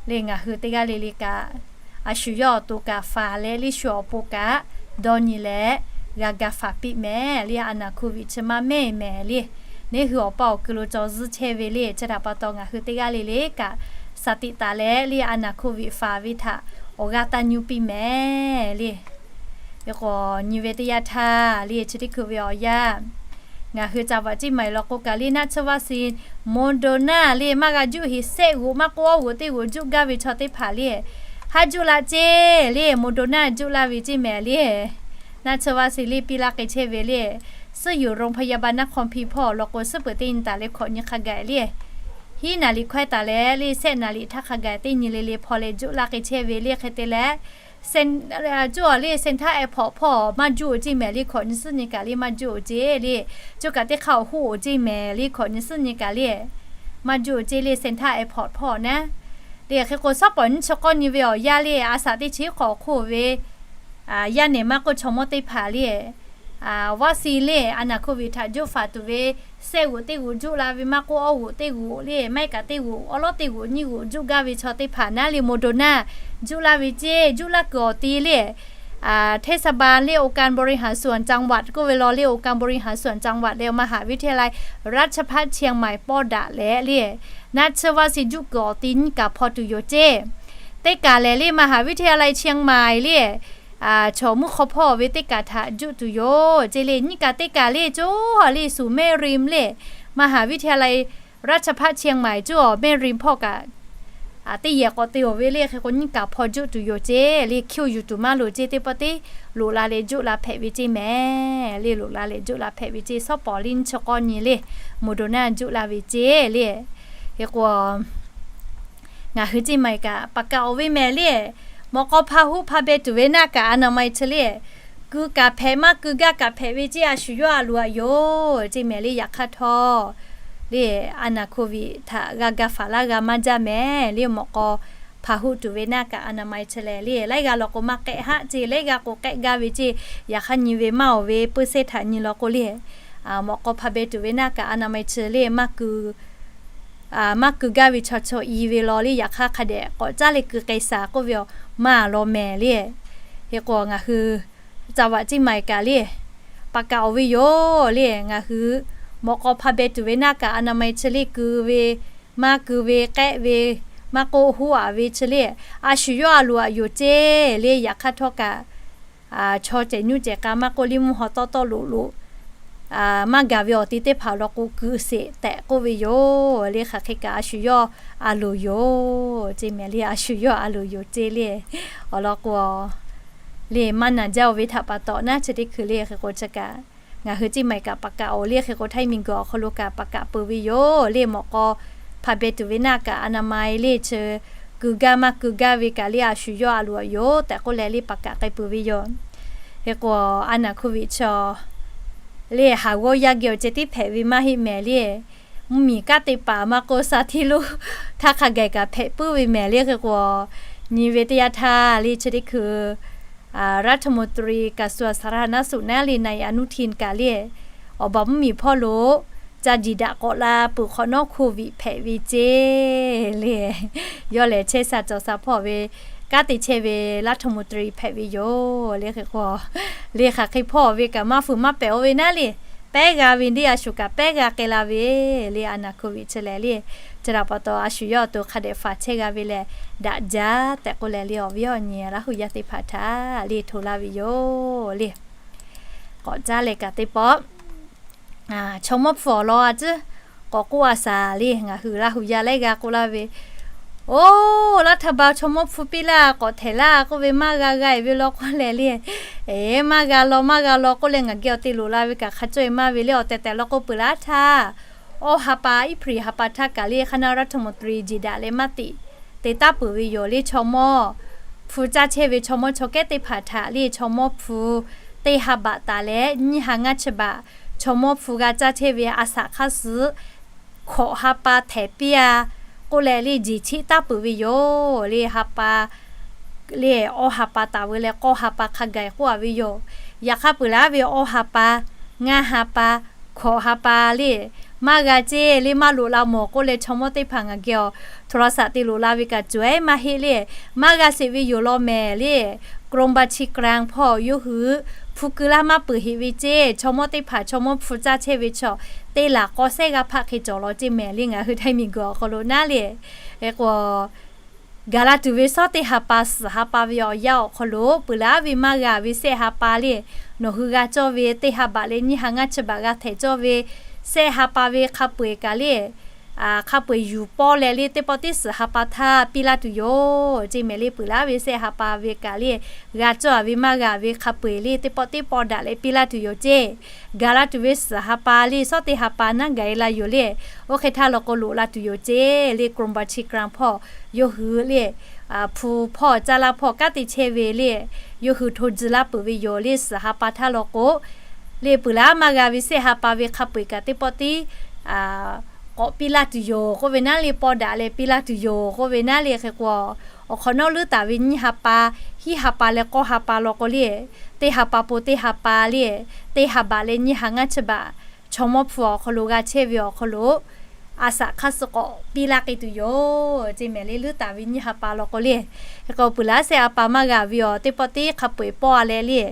le ngaˬ hui teˇ g'aˇ le le kaꞈ a shu yawˇ awˬ to kaꞈ faˍ leh le shu awˬ pon kaꞈ dawˇ nyi leh g'a ga faˍ piˇ mehˍ le. อาหาร โควิด chi maˇ mehˆ mehˍ le. Neˇ hui awˬ pa awˬ kui lo caw zuhˇ chehˇ ve le. Chi htaꞈ pa taw ngaˬ hui teˇ g'aˇ le le kaꞈ sa tiꞈ taˍ leh le อาหาร โควิด faˍ ve htaꞈ awˬ g'aˇ taˇ nyuˇ piˇ mehˍ le. Hk'e k'o nyi ve teˇ yanˇ htaˇ le chi teˇ hkui ve awˬ yanˇ ngaˬ hui ca vaꞈ ceˇ maˍ law k'o kaꞈ le naˆ tsuhˇ vaˆ se Moderna le maˇ g'a juˇ heˆ sehˆ g'oꞈ maˇ k'oˆ awˇ g'oꞈ teˇ g'oꞈ juˇ gaˇ ve chaw teˇ hpaˍ le haˉ juˇ la ceˇ le Moderna juˇ laˇ ve ceˇ mehˍ le. Naˆ tsuhˇ vaˆ se le piˇ laˇ k'ai chehˇ ve le. Suhˉ yuˬ โรงพยาบาลนครพิงค์ hpawˇ awˬ lawn k'o suhˉ peuˬ teˇ nyi taˍ leh hkawꞈ nyi hk'a gaˬ le hiˉ naˍ liꞈ hkawehˇ taˍ leh le sehˆ naˍ liꞈ htaˇ hk'a gaˬ teˇ nyi le le hpaw leh juˇ laˇ k'ai chehˇ ve le. Hk'e te leh juˇ a le Central Airport hpawˇ maˇ juˇ oˬ ceˇ mehˍ le. Hkawꞈ nyi suhˉ nyi kaꞈ le maˇ juˇ oˬ ceˇ le. Juˇ kaꞈ teˇ hk'aˇ awˬ hoˉ oˬ ceˇ mehˍ le. Hkawꞈ nyi suhˉ nyi kaꞈ le maˇ juˇ oˬ ceˇ le Central Airport hpawˇ naˉ. Le hk'e k'o shaˉ pawˍ nyiˇ chi k'awˇ nyi ve awˬ yanˇ le a saˍ teˇ chi hk'awꞈ hk'oˆ ve yaˇ nehˬ maˇ k'oˆ chaw mawˇ teˇ hpaˍ le vaccine le အနာ်ကိုဗစ် htaꞈ juˆ faˍ tuˬ ve, sehˆ g'oꞈ teˇ g'oꞈ juˆ la ve maˇ k'oˆ, awˇ g'oꞈ teˇ g'oꞈ le, maˇ heˆ kaꞈ teˇ g'oꞈ, awˉ lawˉ teˇ g'oꞈ nyiˇ g'oꞈ juˆ gaˇ ve chaw teˇ hpaˍ naˉ le Moderna juˆ laˇ ve ceˇ. Juˆ laˇ kuiˬ awˬ ti le เทศบาล le องค์การบริหารส่วนจังหวัด k'oˆ ve law le, องค์การบริหารส่วนจังหวัด leh มหาวิทยาลัยราชภัฏเชียงใหม่ pawˆ daꞈ leh le, naˆ tsuhˇ vaˇ si juˆ kuiˬ awˬ ti nyiˇ kaˬ hpaw tuˬ yoˬ ceˇ. Teˇ kaˬ lehˬ le มหาวิทยาลัยเชียงใหม่ le, chaw mvuhˇ hk'aw hpawˇ ve teˇ kaˬ htaꞈ juˆ tuˬ yoˬ ceˇ le. Nyiˇ kaˬ teˇ kaˬ le coˇ a le suˍ แม่ริม le, มหาวิทยาลัยราชภัฏเชียงใหม่ coˇ awˬ แม่ริม hpawˇ kaꞈ teˇ yehˬ k'awꞈ te awˬ ve le. Hk'e k'o nyiˇ kaˬ hpaw juˆ tuˬ yoˬ ceˇ le. Hkiˇ-oˬ yuˬ tuˬ maˇ loˍ ceˇ, teˇ pawˆ teˇ loꞈ la leh juˆ la hpehꞈ ve ceˇ mehˍ le. Loꞈ la leh juˆ la hpehꞈ ve ceˇ. Shawˉ pawˍ liˇ nyiˇ chi k'awˇ nyi le Moderna juˆ la ve ceˇ le. Hk'e k'o ngaˬ hui ceˇ maˬ kaꞈ paˍ kaꞈ awˬ ve mehˍ le, mawꞈ k'aw hpa huˆ hpa beh tuˬ ve naˆ kaꞈ อนามัย chi le, keu kaꞈ hpehꞈ maˇ keu gaˇ kaꞈ hpehꞈ ve ceˇ. A shu yawˇ a loˍ aꞈ yoˬ ceˇ mehˍ le. Yaꞈ hk'aˇ htawˇ le อนาควิด htaꞈ g'a ga faˍ laˇ g'a maˇ jaˇ mehˍ le. Mawꞈ k'aw hpa huˆ tuˬ ve naˆ kaꞈ อนามัย chi lehˬ le, laiˉ g'aˇ law k'o maˇ k'ehˆ haˆ ceˇ, laiˉ g'aˇ k'o k'ehˆ gaˇ ve ceˇ. Yaꞈ hk'aˇ nyi ve maˇ awˬ ve puiˇ sehˉ htaꞈ nyi law k'o le, mawꞈ k'aw hpa beh tuˬ ve naˆ kaꞈ อนามัย chi le, maˇ keu gaˇ ve chaw chaw i ve law le. Yaꞈ hk'aˇ hk'a dehꞈ k'awꞈ caˉ leh keu k'ai shaˍ k'oˆ ve awˬ maˇ law mehˍ le. Hk'e k'o ngaˬ hui จังหวัด ceˇ maˬ kaꞈ le, paˍ kaꞈ awˬ ve yoˬ le. Ngaˬ hui mawꞈ k'aw hpa beh tuˬ ve naˆ kaꞈ อนามัย chi le, keu ve, maˇ keu ve, k'ehˆ ve, maˇ k'oˆ huˉ aꞈ ve chi le, a shu yawˇ a loˍ aꞈ yoˬ ceˇ le. Yaꞈ hk'aˇ htawˇ kaꞈ chaw cehˬ nyuˇ cehˬ k'a maˇ k'oˆ, liˇ mvuhˇ haw tawˇ tawˆ loꞈ loꞈ maˇ gaˬ ve awˬ ti teˇ hpaˍ law k'o keu sheˍ tehꞈ k'oˆ ve yoˬ le. Hk'aˬ hk'e kaꞈ a shu yawˇ a loˍ yoˬ ceˇ mehˍ le. A shu yawˇ a loˍ yoˬ ceˇ le. Awˬ lawn k'o le, maˇ naˬ jaˇ-oˬ ve htaꞈ pa taw naˉ chi teˇ hkui le. Hk'e k'o chi kaꞈ ngaˬ hui ceˇ maˬ kaꞈ paˍ kaꞈ awˬ le. Hk'e k'o Htaiˇ miˬguiˬ awˬ hk'aw lo kaꞈ paˍ kaꞈ peu ve yoˬ le. Mawꞈ k'aw hpa beh tuˬ ve naˆ kaꞈ อนามัย le chi, keu gaˇ maˇ keu gaˇ ve kaꞈ le, a shu yawˇ a loˍ aꞈ yoˬ tehꞈ k'oˆ leh le paˍ kaꞈ k'ai peu ve yoˬ. Hk'e k'o อนาควิด chaw le, haˍ g'awˇ yaˇ geh awˬ ceh tiˉ hpehꞈ ve maˇ heˆ mehˍ le. Mvuhˇmiˬ kanˉ te paˍ maˇ k'oˆ, sha hteˇ lonˉ htaˇ hk'a gaˬ kaꞈ hpehꞈ puiˉ ve mehˍ le. Hk'e k'o nyi ve teˇ yanˇ htaˇ le chi teˇ hkui รัฐมนตรีกระทรวงสาธารณสุข naˉ le นายอนุทิน kaꞈ le, awˬ baˬ mvuhˇmiˬ hpawˇ lo ca jiˬ daꞈ k'awꞈ la peuˬ hk'awꞈ nawˉ โควิด hpehꞈ ve ceˇ le. Yawˇ lehˬ chehˇ sha cawˬ sha hpawˇ ve kanˉ te chehˇ ve รัฐมนตรี hpehꞈ ve yoˬ le. Hk'e k'o le hk'aˬ hk'e hpawˇ ve kaꞈ maˇ fuiˍ maˇ pehˍ oˇ ve naˉ le, pehˉ g'a ve deˇ a shu kaꞈ pehˉ g'a k'ai la ve le. อนาควิด chi lehˬ le, chi htaꞈ pa taw a shu yawˇ awˬ to hk'a dehꞈ faˍ chehˇ g'a ve lehˬ daꞈ jaˇ tehꞈ k'oˆ leh le, awˬ viˉ awˬ nyi Laˇ huˍ yaˇ teˇ hpaˍ htaꞈ le hto laˇ ve yoˬ le. K'awꞈ caˉ leh kaꞈ teˇ pawˆ chaw mawˇ hpu awˬ lawn a ciˉ k'awꞈ k'oˆ a shaˍ le. Ngaˬ hui Laˇ huˍ yaˇ laiˉ g'aˇ k'oˆ laˇ ve, Oˇ, รัฐบาล chaw mawˇ hpu piˇ laˇ, k'awꞈ htehꞈ laˇ k'oˆ ve maˇ g'a g'a-e ve law k'oˆ leh le, eˬ, maˇ g'a law maˇ g'a law k'oˆ leh ngaˬ geh awˬ te loꞈ la ve kaꞈ hk'a cawˇ-e maˇ ve le. Awˬ tehˬ tehˬ law k'o peuˬ laˇ htaˇ, awˇ ha pa, April ha pa htaˇ kaꞈ le hk'aˇ naˆ รัฐมนตรี jiˬ daꞈ leh maˇ teꞈ te taˉ peuˬ ve yoˬ le. Chaw mawˇ hpu caˇ chehˇ ve chaw mawˇ chaw kehˉ teˇ hpaˍ htaꞈ le chaw mawˇ hpu teˇ ha baꞈ taˍ leh nyiˇ ha ngaˇ chi baꞈ chaw mawˇ hpu g'a caˇ chehˇ ve a shaꞈ hk'aˇ suh hkawꞈ ha pa htehꞈ piˇ-a k'oˆ leh le jeˬ cheˆ taˉ peuˬ ve yoˬ le. Ha pa le awˇ ha pa taˍ ve leh k'awˇ ha pa hk'a gaˬ k'oˆ-a ve yoˬ. Yaꞈ hk'aˇ peuˬ laˇ ve awˇ ha pa, ngaˇ ha pa, hkawꞈ ha pa le maˇ g'a ceˇ le, maˇ loꞈ la mawˬ k'oˆ leh chaw mawˇ teˇ hpaˍ ngaˬ geh awˬ โทรศัพท์ te loꞈ la ve kaꞈ cawˬ-e maˇ heˆ le. Maˇ g'a sheˍ ve yoˬ law mehˍ le. กรมบัญชีกลาง hpawˇ yawˇ hui hpu keu laˇ maˇ peuˬ heꞈ ve ceˇ. Chaw mawˇ teˇ hpaˍ chaw mawˇ hpu caˇ chehˇ ve chaw te laˬ k'aw sehˉ g'aˇ hpaˆ hk'e cawˬ law ceˇ mehˍ le. Ngaˬ hui Htaiˇ miˬguiˬ awˬ hk'aw lo naˉ le, hk'e k'o gaˬ la tuˬ ve shawˉ teˇ ha pa suhˍ ha pa ve awˬ yanˇ awˬ hk'aw lo peuˬ laˇ ve maˇ g'a ve sehˆ ha pa le, nawˬ hui g'a cawˇ ve teˇ ha baꞈ leh nyiˇ ha ngaˇ chi baꞈ g'a htehꞈ cawˇ ve sehˆ ha pa ve hk'a peu-eˬ kaꞈ le, hk'a peu-eˬ yuˬ pawˇ leh le teˇ pawˆ teˇ suhˍ ha pa htaˇ piˇ laˇ tuˬ yoˬ ceˇ mehˍ le. Peuˬ laˇ ve sehˆ ha pa ve kaꞈ le g'a cawˇ-a ve maˇ g'a ve hk'a peu-eˬ le teˇ pawˆ teˇ pawˆ daꞈ leh piˇ laˇ tuˬ yoˬ ceˇ. Gaˬ la tuˬ ve suhˍ ha pa le shawˉ teˇ ha pa naˉ gaˬ-e la yoˬ le. Oˇ hk'e htaˇ law k'o loꞈ la tuˬ yoˬ ceˇ le. กรมบัญชีกลาง hpawˇ yawˇ hui le hpu hpawˇ caˇ laˇ hpawˇ kanˉ te chehˇ ve le yawˇ hui hto tcuh laˇ peuˬ ve yoˬ le. Suhˍ ha pa htaˇ law k'o le peuˬ laˇ maˇ g'a ve sehˆ ha pa ve hk'a peu-eˬ kaꞈ teˇ pawˆ teˇ k'awꞈ piˇ laˇ tuˬ yoˬ k'oˆ ve naˉ le, pawˇ daꞈ leh piˇ laˇ tuˬ yoˬ k'oˆ ve naˉ le. Hk'e k'o awˬ hk'awꞈ nawˉ leuˉ taˍ ve nyiˇ ha pa, hiˉ ha pa leh k'awˇ ha pa law k'o le teˇ ha pa pon teˇ ha pa le, teˇ ha baꞈ leh nyiˇ ha ngaˇ chi baꞈ, chaw mawˇ hpu awˬ hk'aw lo g'a chehˇ ve awˬ hk'aw lo, a shaꞈ hk'aˇ suh k'awꞈ piˇ laˇ k'ai tuˬ yoˬ ceˇ mehˍ le. Leuˉ taˍ ve nyiˇ ha pa law k'o le, hk'e k'o peuˬ laˉ shehˆ ha pa maˇ g'a ve awˬ teˇ pawˆ teˇ hk'a peu-eˬ pawˆ a leh le,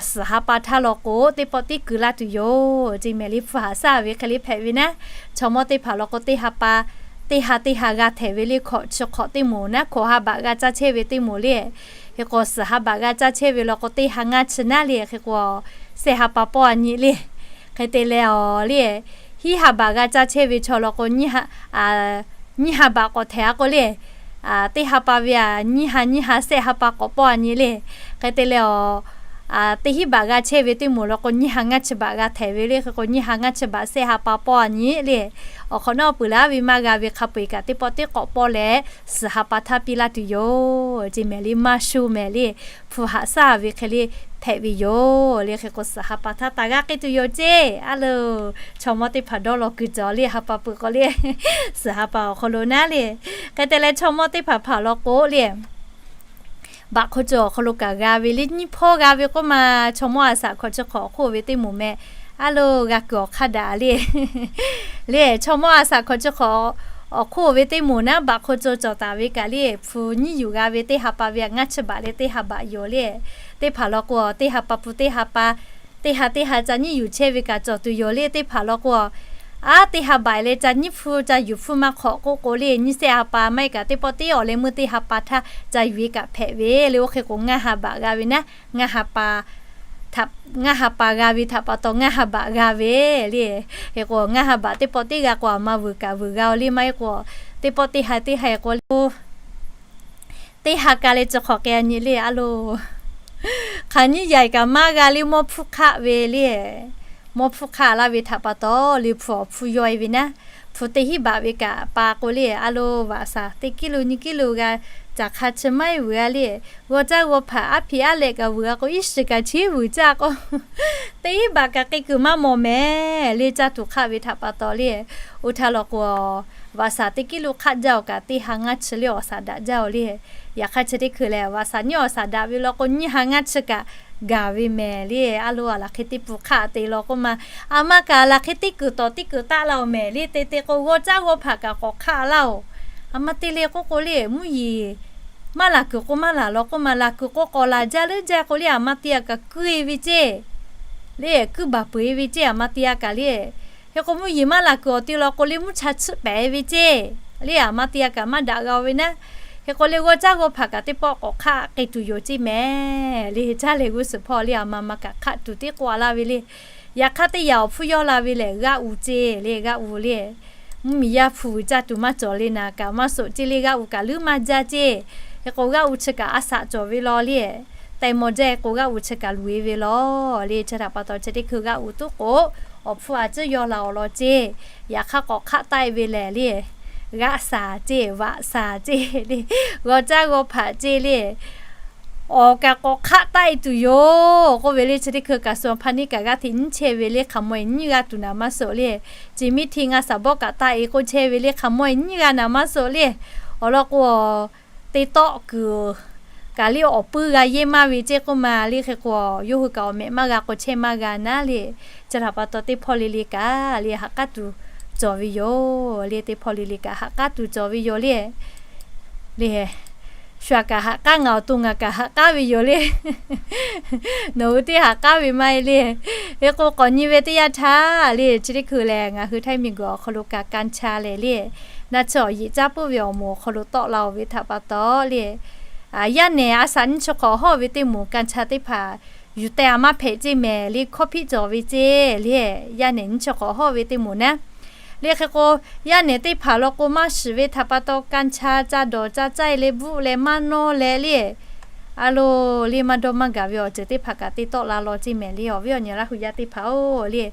suhˍ ha pa htaˇ law k'o teˇ pawˆ teˇ kuiˬ laˇ tuˬ yoˬ ceˇ mehˍ le. Hpu haꞈ shaˉ ve hk'e le hpehꞈ ve naˉ, chaw mawˇ teˇ hpaˍ law k'o teˇ ha pa, teˇ ha teˇ ha g'a htehꞈ ve le, hkawꞈ chi hk'awꞈ teˇ moˍ naˉ, hkawꞈ ha baꞈ g'a caˇ chehˇ ve teˇ moˍ le. Hk'e k'o suhˍ ha baꞈ g'a caˇ chehˇ ve law k'o teˇ ha ngaˇ chi naˉ le. Hk'e k'o shehˆ ha pa pawˆ a nyi le. Hk'e te leh awˬ le, hiˉ ha baꞈ g'a caˇ chehˇ ve chaw law k'o nyiˇ ha baꞈ k'awꞈ htehꞈ a k'o le, teˇ ha pa ve a nyiˇ ha nyiˇ ha shehˆ ha pa k'awꞈ pawˆ a nyi le. Hk'e te leh awˬ, teˇ hiˉ baꞈ g'a chehˇ ve teˇ moˍ law k'o nyiˇ ha ngaˇ chi baꞈ g'a htehꞈ ve le. Hk'e k'o nyiˇ ha ngaˇ chi baꞈ shehˆ ha pa pawˆ a nyi le. Awˬ hk'awꞈ nawˉ peuˬ laˉ ve maˇ g'a ve hk'a peu-eˬ kaꞈ teˇ pawˆ teˇ k'awꞈ pawˆ leh suhˍ ha pa htaˇ piˇ laˇ tuˬ yoˬ ceˇ mehˍ le. Maˇ shu mehˍ le. Hpu haꞈ shaˉ ve hk'e le hpehꞈ ve yoˬ le. Hk'e k'o suhˍ ha pa htaˇ taˍ g'aˇ k'ai tuˬ yoˬ ceˇ. A loˬ, chaw mawˇ teˇ hpaˍ dawˇ law kuiˬ cawˬ le, ha pa peuˬ k'o le, suhˍ ha pa awˬ hk'aw lo naˉ le. Hk'e te leh chaw mawˇ teˇ hpaˍ hpaˍ law k'o le, baꞈ hk'aw cawˬ awˬ hk'aw lo kaꞈ g'a ve le, nyiˇ hpawˇ g'a ve k'oˆ ma, chaw mawˇ a shaꞈ hkawꞈ chi hk'awꞈ awˬ hk'oˆ ve teˇ moˍ meh, a loˬ g'a kuiˬ awˬ hk'aˇ daꞈ le. Le chaw mawˇ a shaꞈ hkawꞈ chi hk'awꞈ awˬ hk'oˆ ve teˇ moˍ naˉ baꞈ hk'aw cawˬ cawˬ taˍ ve kaꞈ le, hpu nyiˇ yuˬ g'a ve teˇ ha pa ve a ngaˇ chi baꞈ leh teˇ ha baꞈ yoˬ le. Teˇ hpaˍ law k'o teˇ ha pa pun teˇ ha pa, teˇ ha teˇ ha ca nyiˇ yuˬ chehˇ ve kaꞈ cawˬ tuˬ yoˬ le. Teˇ hpaˍ law k'o, a teˇ ha baꞈ leh ca nyiˇ hpu ca yuˬ hpfuhˇ maˇ hk'awꞈ k'oˆ k'o le, nyiˇ shehˆ ha pa maˇ heˆ kaꞈ teˇ pawˆ teˇ awˬ leh meuˇ teˇ ha pa htaˇ ca yuˬ e kaꞈ hpehꞈ ve le. Oˇ hk'e k'o ngaˇ ha baꞈ g'a ve naˉ, ngaˇ ha pa g'a ve htaꞈ pa taw ngaˇ ha baꞈ g'a ve le. Hk'e k'o ngaˇ ha baꞈ teˇ pawˆ teˇ g'a k'o a ma vuiˬ kaꞈ vuiˬ g'a oˬ le, maˇ heˆ k'o teˇ pawˆ teˇ ha teˇ ha k'o le, teˇ ha ka leh chi hk'awꞈ k'ai a nyi le. A loˬ, hk'aˬ nyiˇ yaiˬ kaꞈ maˇ g'a le, mawˇ hpfuhˇ hk'aˆ ve le. Mawˇ hpfuhˇ hk'aˆ laˇ ve htaꞈ pa taw le, hpu awˬ hpfuhˇ yawˇ e ve naˉ, hpu teˇ hinˉ baꞈ ve kaꞈ pa k'o le, a loˬ, vaꞈ shaˍ teˇ kiˇ lo nyiˇ kiˇ lo g'a, caˬ hk'a chi maˇ heˆ vuiˬ a le. G'aw caˇ g'aw hpaꞈ aˉ hpiꞈ aˉ leh kaꞈ vuiˬ a k'o, iˉ shiˍ kaꞈ chi vuiˬ caˇ k'o, teˇ hinˉ baꞈ kaꞈ k'ai kuiˬ maˇ mawˬ mehˍ le. Caˇ tuˬ hk'aˆ ve htaꞈ pa taw le, oˇ htaˇ law k'o, vaꞈ shaˍ teˇ kiˇ lo hk'aˆ jaˇ awˬ kaꞈ teˇ ha ngaˇ chi le awˬ shaˍ daꞈ jaˇ oˬ le. Yaꞈ hk'aˇ chi teˇ hkui lehˬ vaꞈ shaˍ nyiˇ awˬ shaˍ daꞈ ve law k'o nyiˇ ha ngaˇ chi kaꞈ gaˬ ve mehˍ le. A loˬ, a laˬ hk'e teˇ pun hk'aˆ te law k'oˆ ma, a ma kaꞈ laˬ hk'e teˇ kuiˬ tawˍ teˇ kuiˬ taˆ la oˬ mehˍ le. Te te k'o g'aw caˇ g'aw hpaꞈ kaꞈ k'awꞈ hk'aˆ laˇ oˬ. A ma te le k'oˆ k'o le, mvuhˇ yeˬ maˇ laˬ kuiˬ k'o maˇ laˬ law k'oˆ ma, laˬ kuiˬ k'o k'awꞈ laˬ jaˇ leuˉ jaˇ k'o le, a ma te a kaꞈ kuiˬ e ve ceˇ le, kuiˬ baˬ peuˬ e ve ceˇ a ma te a kaꞈ le. Hk'e k'o mvuhˇ yeˬ maˇ laˬ kuiˬ awˬ te law k'o le, mvuhˇ cha chiˆ pehˍ e ve ceˇ le, a ma te a kaꞈ maˇ daꞈ g'a oˬ ve naˉ. Hk'e k'o le g'aw caˇ g'aw hpaꞈ kaꞈ teˇ pawˆ k'awꞈ hk'aˆ k'ai tuˬ yoˬ ceˇ mehˍ le. Caˇ leh g'uˇ suhˍ hpawˇ le a ma ma kaꞈ hk'aˆ tuˬ teˇ k'oˆ a laˇ ve le. Yaꞈ hk'aˇ teˇ yanˇ awˬ hpfuhˇ yawˇ la ve lehˬ g'aˆ uˍ ceˇ le, g'aˆ uˍ le. Mvuhˇ miˬ yaˇ hpu vuiˬ caˇ tuˬ maˇ cawˬ le naˍ kaꞈ maˇ soˍ ceˇ le, g'aˆ uˍ kaꞈ leuˉ maˇ jaˇ ceˇ. Hk'e k'o g'aˆ uˍ chi kaꞈ a shaꞈ cawˬ ve law le. Teh maw jaˇ k'o g'aˆ uˍ chi kaꞈ luˬ e ve law le. Chi htaꞈ pa taw chi teˇ hkui g'aˆ uˍ tuˉ k'o, awˬ hpfuhˇ a ciˉ yawˇ la awˬ lawn ceˇ. Yaꞈ hk'aˇ k'awꞈ hk'aˆ taˆ e ve lehˬ le, g'aˆ shaˍ ceˇ, vaꞈ shaˍ ceˇ le, g'aw caˇ g'aw hpaꞈ ceˇ le. Awˬ kaꞈ k'awꞈ hk'aˆ taˆ e tuˬ yoˬ k'oˆ ve le. Chi teˇ hkui kaꞈ suh hpaˇ neˇ kaꞈ g'aˇ hteꞈ nyiˇ chehˇ ve le, hk'aˬ mawˇ e nyiˇ g'a tuˬ naˍ maˇ soˍ le. Chi miˇ hteˇ ngaˇ shaˍ bawˆ kaꞈ taˆ e k'oˆ chehˇ ve le, hk'aˬ mawˇ e nyiˇ g'a naˍ maˇ soˍ le. Awˬ lawn k'o, teˇ tawˆ kuiˬ kaꞈ le awˬ puiˉ g'a yehˇ maˇ ve ceˇ k'oˆ ma le. Hk'e k'o yawˇ hui kaꞈ awˬ mehꞈ maˇ g'a k'o chehˇ maˇ g'a naˉ le. Chi htaꞈ pa taw teˇ hpawˇ le le kaꞈ le ha k'aˉ tuˬ cawˬ ve yoˬ le. Teˇ hpawˇ le le kaꞈ ha k'aˉ tuˬ cawˬ ve yoˬ le. Le, shu a kaꞈ ha k'aˉ, ngaˬ awˬ to ngaˬ kaꞈ ha k'aˉ ve yoˬ le. Nawˬ hui teˇ ha k'aˉ ve maˇ heˆ le. Hk'e k'o k'awꞈ nyi ve teˇ yanˇ htaˇ le, chi teˇ hkui lehˬ ngaˬ hui htaiˇ miˬ guiˬ awˬ hk'aw lo kaꞈ กัญชา lehˬ le, naˇ chi awˬ yeꞈ caˇ puiˉ ve awˬ moˍ awˬ hk'aw lo tawˆ la oˬ ve htaꞈ pa taw le, yaˇ nehˬ a shaꞈ nyiˇ chi hk'awꞈ hawˇ ve teˇ moˍ กัญชา teˇ hpaˍ yuˬ teh a maˇ hpehꞈ ceˇ mehˍ le, hkawˇ hpiˆ cawˬ ve ceˇ le. Yaˇ nehˬ nyiˇ chi hk'awꞈ hawˇ ve teˇ moˍ naˉ le. Hk'e k'o, yaˇ nehˬ teˇ hpaˍ law k'o maˇ shiˍ ve htaꞈ pa taw กัญชา ca dawˬ ca caˇ e leh bvuhˆ leh maˇ nawˇ leh le, a loˬ le maˇ dawˇ maˇ gaˬ ve awˬ ceuˬ teˇ hpaˍ kaꞈ te tawˆ la law ceˇ mehˍ le. Awˬ viˉ awˬ nyi laˇ hui yaˇ teˇ hpaˍ-oˬ le,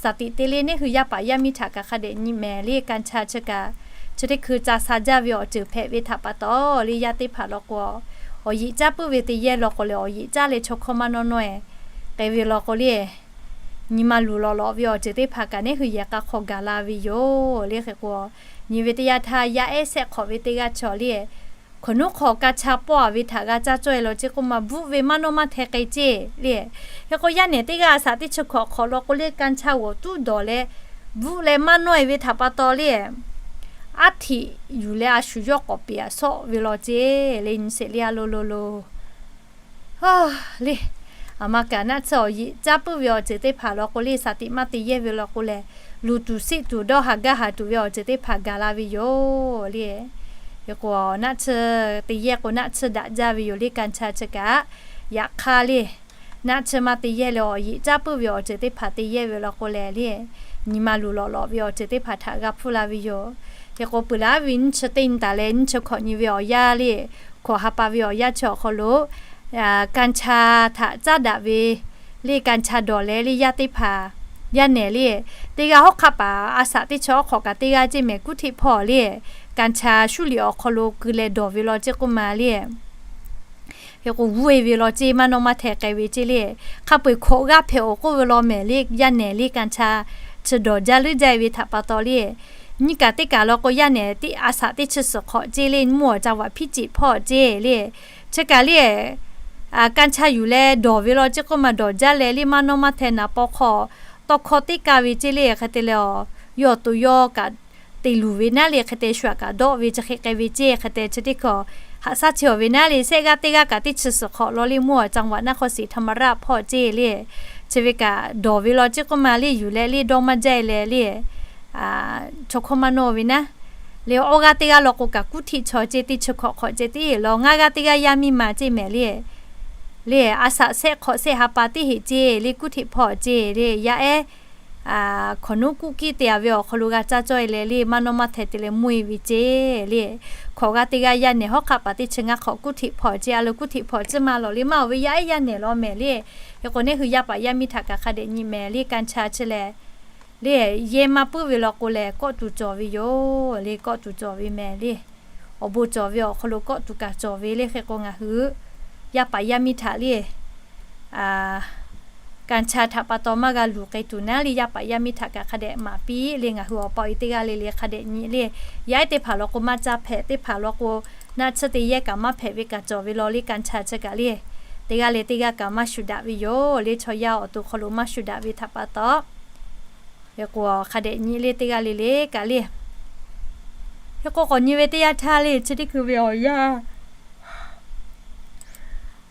shaˍ tiꞈ te le neˇ hui yaˇ paˍ yaˇ miˇ htaꞈ kaꞈ hk'a dehꞈ nyi mehˍ le. กัญชา chi kaꞈ chi teˇ hkui ca sha jaˇ ve awˬ ceuˬ hpehꞈ ve htaꞈ pa taw le, yaˇ teˇ hpaˍ law k'o, awˬ yeꞈ caˇ puiˉ ve teˇ yehˇ law k'o lehˬ awˬ yeꞈ caˇ leh chaw hkawˇ maˇ nawˇ nawˇ e k'ai ve law k'o le, nyi ma luˬ lawꞈ lawꞈ ve awˬ ceuˬ teˇ hpaˍ kaꞈ neˇ hui yehˬ k'a hk'aw gaˬ la ve yoˬ le. Hk'e k'o, nyi ve teˇ yanˇ htaˇ yaˇ ehˉ shehˆ hk'awꞈ ve teˇ g'aˇ chaw le, hkawꞈ nuˉ hk'aw กัญชา pawˆ-a ve htaꞈ g'a caˇ cawˇ-e law ceˇ k'oˆ ma, bvuhˆ ve maˇ nawˇ maˇ hteh k'ai ceˇ le. Hk'e k'o yaˇ nehˬ teˇ g'aˇ a shaꞈ teˇ chi hkawꞈ hk'awꞈ law k'o le กัญชา g'awˬ tuˉ dawˬ leh bvuhˆ leh maˇ nawˇ-e ve htaꞈ pa taw le, aˉ htiꞈ yuˬ leh a shu yawˇ k'awꞈ peꞈ-a shawˆ ve law ceˇ le. Nyi sheˍ le a lo lo lo le. A ma kaꞈ naˆ tsuhˇ awˬ yeꞈ caˇ puiˉ ve awˬ ceuˬ teˇ hpaˍ law k'o le, shaˍ tiꞈ maˇ te yehˇ ve law k'o lehˬ, luˬ tuˬ siˆ tuˬ dawˇ haˍ gaˇ haˍ tuˬ ve awˬ ceuˬ teˇ hpaˍ gaˬ la ve yoˬ le. Hk'e k'o naˆ tsuhˇ te yehˇ k'o naˆ tsuhˇ daꞈ jaˇ ve yoˬ le. กัญชา chi kaꞈ yaꞈ hk'aˇ le, naˆ tsuhˇ maˇ te yehˇ leh awˬ yeꞈ caˇ puiˉ ve awˬ ceuˬ teˇ hpaˍ te yehˇ ve law k'o lehˬ le, nyi ma luˬ lawꞈ lawꞈ ve awˬ ceuˬ teˇ hpaˍ htaꞈ g'a hpfuhˇ la ve yoˬ. Hk'e k'o peuˬ laˉ ve nyiˇ chi teˇ nyi taˍ leh nyiˇ chi hkawꞈ nyi ve awˬ yanˇ le, hkawꞈ ha pa ve awˬ yanˇ chi awˬ hk'aw lo กัญชา htaꞈ caˉ daꞈ ve le กัญชา dawˬ leh le yaˇ teˇ hpaˍ, yaˇ nehˬ le, teˇ g'aˇ hawˉ hk'aˆ paˍ a shaꞈ teˇ chi awˉ hk'awꞈ kaꞈ teˇ g'aˇ ceˇ mehˍ กรุงเทพ hpawˇ le, กัญชา shuˉ liꞈ awˬ hk'aw lo keu leh dawˬ ve law ceˇ k'oˆ ma le. Hk'e k'o g'uˇ-e ve law ceˇ, maˇ nawˇ maˇ hteh k'ai ve ceˇ le. Hk'a peu-eˬ hkawꞈ g'aˇ hpehꞈ-oˬ k'oˆ ve law mehˍ le, yaˇ nehˬ le กัญชา chi dawˬ jaˇ leuˉ jaˇ ve htaꞈ pa taw le, nyiˇ kaꞈ teˇ kaꞈ law k'o yaˇ nehˬ teˇ a shaꞈ teˇ chi suhˍ hk'awꞈ ceˇ le, mvuhˇ awˬ จังหวัดพิจิตร hpawˇ ceˇ le. Chi kaꞈ le, กัญชา yuˬ leh dawˬ ve law ceˇ k'oˆ ma dawˬ jaˇ leh le maˇ nawˇ maˇ hteh naˍ paw hk'aw tawˇ hkawˇ teˇ kaˇ ve ceˇ le. Hk'e te leh a, yawˇ awˬ to yawˇ kaꞈ te luˬ ve naˉ le, hk'e te shu aꞈ kaꞈ dawˆ ve chi hk'e k'ai ve ceˇ. Hk'e te chi teˇ hkawꞈ haꞈ shaˉ chi awˬ ve naˉ le, sehˆ g'aˇ teˇ g'aˇ kaꞈ teˇ chi suhˍ hk'awꞈ law le, mvuhˇ awˬ จังหวัดนครศรีธรรมราช hpawˇ ceˇ le. Chi ve kaꞈ dawˬ ve law ceˇ k'oˆ ma le, yuˬ leh le dawˇ maˇ jaˇ-e leh le, chaw hkawˇ maˇ nawˇ ve naˉ le. Awˇ g'aˇ teˇ g'aˇ law k'o kaꞈ กรุงเทพ chaw ceˇ, teˇ chi hkawꞈ hk'awꞈ ceˇ teˇ law, ngaˇ g'aˇ teˇ g'aˇ yaˇ miˇ ma ceˇ mehˍ le. Le a shaꞈ sehˆ hk'awꞈ sehˆ ha pa teˇ heꞈ ceˇ le, กรุงเทพ hpawˇ ceˇ le. Yaˇ ehˉ hkawꞈ nuˉ kuˇ kiˇ te-a ve awˬ hk'aw lo g'a caˇ cawˇ-e leh le maˇ nawˇ maˇ hteh te leh mvuhˇ-e ve ceˇ le. Hkawꞈ g'aˇ teˇ g'aˇ yaˇ nehˬ hawˉ hk'aˆ paˍ teˇ chi ngaˇ hk'awꞈ กรุงเทพ hpawˇ ceˇ, a lo กรุงเทพ hpawˇ ciˇ ma lawˬ le maˇ-oˬ ve yaˇ ehˉ yaˇ nehˬ law mehˍ le. Hk'e k'o neˇ hui yaˇ paˍ yaˇ miˇ htaꞈ kaꞈ hk'a dehꞈ nyi mehˍ le, กัญชา chi lehˬ le, yehˇ maˇ puiˉ ve law k'o lehˬ kawˆ tuˬ cawˬ ve yoˬ le, kawˆ tuˬ cawˬ ve mehˍ le. Awˬ bon cawˬ ve awˬ hk'aw lo kawˆ tuˬ kaꞈ cawˬ ve le. Hk'e k'o ngaˬ hui yaˇ paˍ yaˇ miˇ htaꞈ le กัญชา htaꞈ pa taw maˇ g'a luˬ k'ai tuˬ naˉ le, yaˇ paˍ yaˇ miˇ htaꞈ kaꞈ hk'a dehꞈ maˍ piˇ le. Ngaˬ hui awˬ pa awˬ e teˇ g'aˇ le le hk'a dehꞈ nyi le. Yaˇ ehˉ teˇ hpaˍ law k'o maˇ caˇ hpehꞈ, teˇ hpaˍ law k'o naˆ tsuhˇ te yehˇ kaꞈ maˇ hpehꞈ ve kaꞈ cawˬ ve law le. กัญชา chi kaꞈ le, teˇ g'aˇ le teˇ g'aˇ kaꞈ maˇ shu daꞈ ve yoˬ le, chaw yaˇ awˬ to hk'aw lo maˇ shu daꞈ ve htaꞈ pa taw. Hk'e k'o hk'a dehꞈ nyi le teˇ g'aˇ le le kaꞈ le. Hk'e k'o k'awꞈ nyi ve teˇ yanˇ htaˇ le chi teˇ hkui ve awˬ yanˇ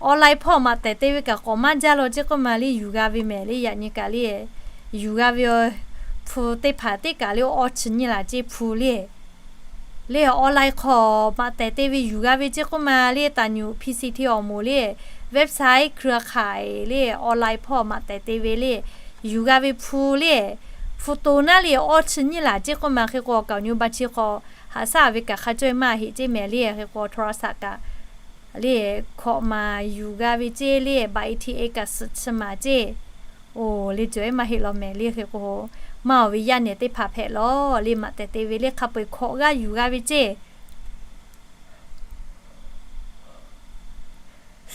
online hpawˇ maꞈ tehˬ te ve kaꞈ k'awꞈ maˇ jaˇ law ceˇ k'oˆ ma le, yuˬ g'a ve mehˍ le. Yaꞈ nyi kaꞈ le, yuˬ g'a ve hpu teˇ hpaˍ teˇ kaꞈ le awˇ chi nyiˇ laˬ ceˇ hpu le. Le online hk'aw maꞈ tehˬ te ve yuˬ g'a ve ceˇ k'oˆ ma le, ตำรวจ พีซีที awˬ moˍ le, website เครือข่าย le online hpawˇ maꞈ tehˬ te ve le, yuˬ g'a ve hpu le, hpu to naˉ le awˇ chi nyiˇ laˬ ceˇ k'oˆ ma. Hk'e k'o awˬ kaˍ awˬ nyi ba chi hk'aw haꞈ shaˉ ve kaꞈ hk'a cawˇ-e maˇ heˆ ceˇ mehˍ le. Hk'e k'o โทรศัพท์ kaꞈ le hkawꞈ maˍ yuˬ g'a ve ceˇ le, ใบเอทีเอ kaꞈ suhˍ chi maˍ ceˇ. Oˬ le cawˬ-e maˇ heˆ law mehˍ le. Hk'e k'o maˇ-oˬ ve yaˇ nehˬ teˇ hpaˍ hpehꞈ law le maꞈ tehˬ te ve le, hk'a peu-eˬ hkawꞈ g'aˇ yuˬ g'a ve ceˇ.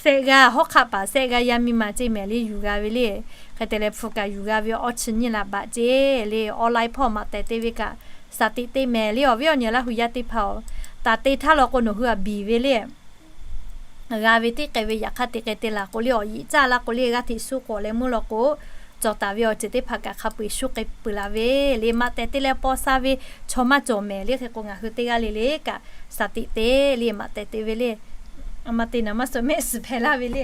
Sehˆ g'aˇ hawˉ hk'aˆ paˍ sehˆ g'aˇ yaˇ miˇ ma ceˇ mehˍ le yuˬ g'a ve le. Hk'e te leh hpu kaꞈ yuˬ g'a ve awˇ chi nyiˇ laˬ baꞈ ceˇ le, online hpawˇ maꞈ tehˬ te ve kaꞈ shaˍ tiꞈ te mehˍ le. Awˬ viˉ awˬ nyi Laˇ hu yaˇ teˇ hpaˍ-oˬ, taˍ te htaˇ law k'o nawˬ hui aꞈ biˬ ve le g'a ve teˇ k'ai ve yaꞈ hk'aˇ te k'ai te laˬ k'o le, awˬ yeꞈ caˇ laˇ k'o le g'aˇ hteꞈ shu k'awꞈ leh meuˇ law k'o, cawˬ taˍ ve awˬ ceuˬ teˇ hpaˍ kaꞈ hk'a peu-eˬ shu k'ai peuˬ laˬ ve le. Maꞈ tehˬ te leh paw sha ve chaw maˇ cawˬ mehˍ le. Hk'e k'o ngaˬ hui teˇ g'aˇ le le kaꞈ shaˍ tiꞈ te le maꞈ tehˬ te ve le. A ma te naˍ maˇ suhˍ mehˆ suhˍ hpehꞈ laˇ ve le.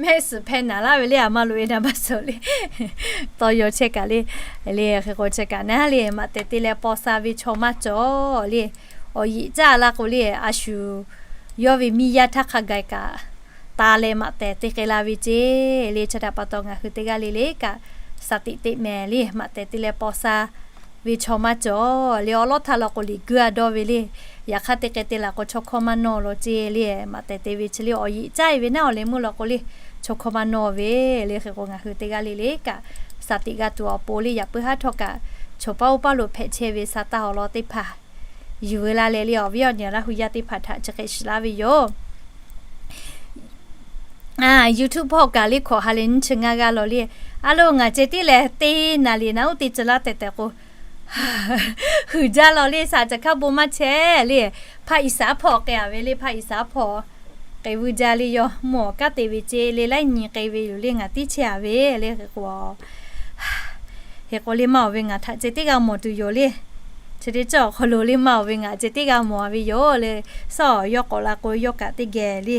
Mehˆ suhˍ hpehꞈ naˍ laˇ ve le, a ma loꞈ-e naˍ maˇ suhˍ le. Taw yaw chehˇ kaꞈ le, le hk'e k'o chehˇ kaꞈ naˉ le maꞈ tehˬ te leh paw sha ve chaw maˇ cawˬ le. Awˬ yeꞈ caˇ laˇ k'o le, a shu yawˇ ve miˇ yaˇ htaˇ hk'a gaˬ kaꞈ ta leh maꞈ tehˬ te k'ai la ve ceˇ le. Chi htaꞈ pa taw ngaˬ hui teˇ g'aˇ le le kaꞈ shaˍ tiꞈ te mehˍ le, maꞈ tehˬ te leh paw sha ve chaw maˇ cawˬ le. Awˬ lawˉ htaˇ law k'o liꞈ guiˇ a dawˇ ve le. Yaꞈ hk'aˇ te k'ai te laˬ k'o chaw hkawˇ maˇ nawˇ law ceˇ le, maꞈ tehˬ te ve chi le awˬ yeꞈ caˇ-e ve naˉ awˬ leh meuˇ law k'o le, chaw hkawˇ maˇ nawˇ ve le. Hk'e k'o ngaˬ hui teˇ g'aˇ le le kaꞈ shaˍ tiꞈ g'a tuˬ awˬ pon le, yaꞈ puiˉ haˉ htawˇ kaꞈ chaw paˉ oˇ paˉ lo hpehꞈ chehˇ ve sa taˇ awˬ lawn teˇ hpaˍ Yuˬ veu laˇ leh le, awˬ viˉ awˬ nyi Laˇ hu yaˇ teˇ hpaˍ htaꞈ chi hk'e shiˍ laˇ ve yoˬ. YouTube hpawˇ kaꞈ le hkawꞈ ha leh nyiˇ chi ngaˇ g'aˇ law le. A lo, ngaˬ ceh tiˉ lehˬ, teˇ naˍ riˍ naˍ uˉ te ceh laˇ tehꞈ tehꞈ k'o, huiˍ jaˇ law le, saˍ caˍ hkaˇ bon maˇ chehˇ le. Hpaˇ Iˉsaˍ hpawˇ k'ai-a ve le, hpaˇ Iˉsaˍ hpawˇ k'ai vuiˇ jaˇ le, yawˇ mawˬ kanˉ te ve ceh le, laiˉ nyi k'ai ve yoˬ le, ngaˬ tiˉ chehˇ-a ve le. Hk'e k'o, hk'e k'o le, maˇ oˬ ve ngaˬ htaꞈ ceh teˇ g'aˇ mawˬ tuˬ yoˬ le. Chi teˇ cawˇ awˬ hk'aw lo le, maˇ oˬ ve ngaˬ ceh teˇ g'aˇ mawˬ-a ve yoˬ le. Suhˉ yawˇ k'awꞈ la k'o, yawˇ kaꞈ teˇ geh le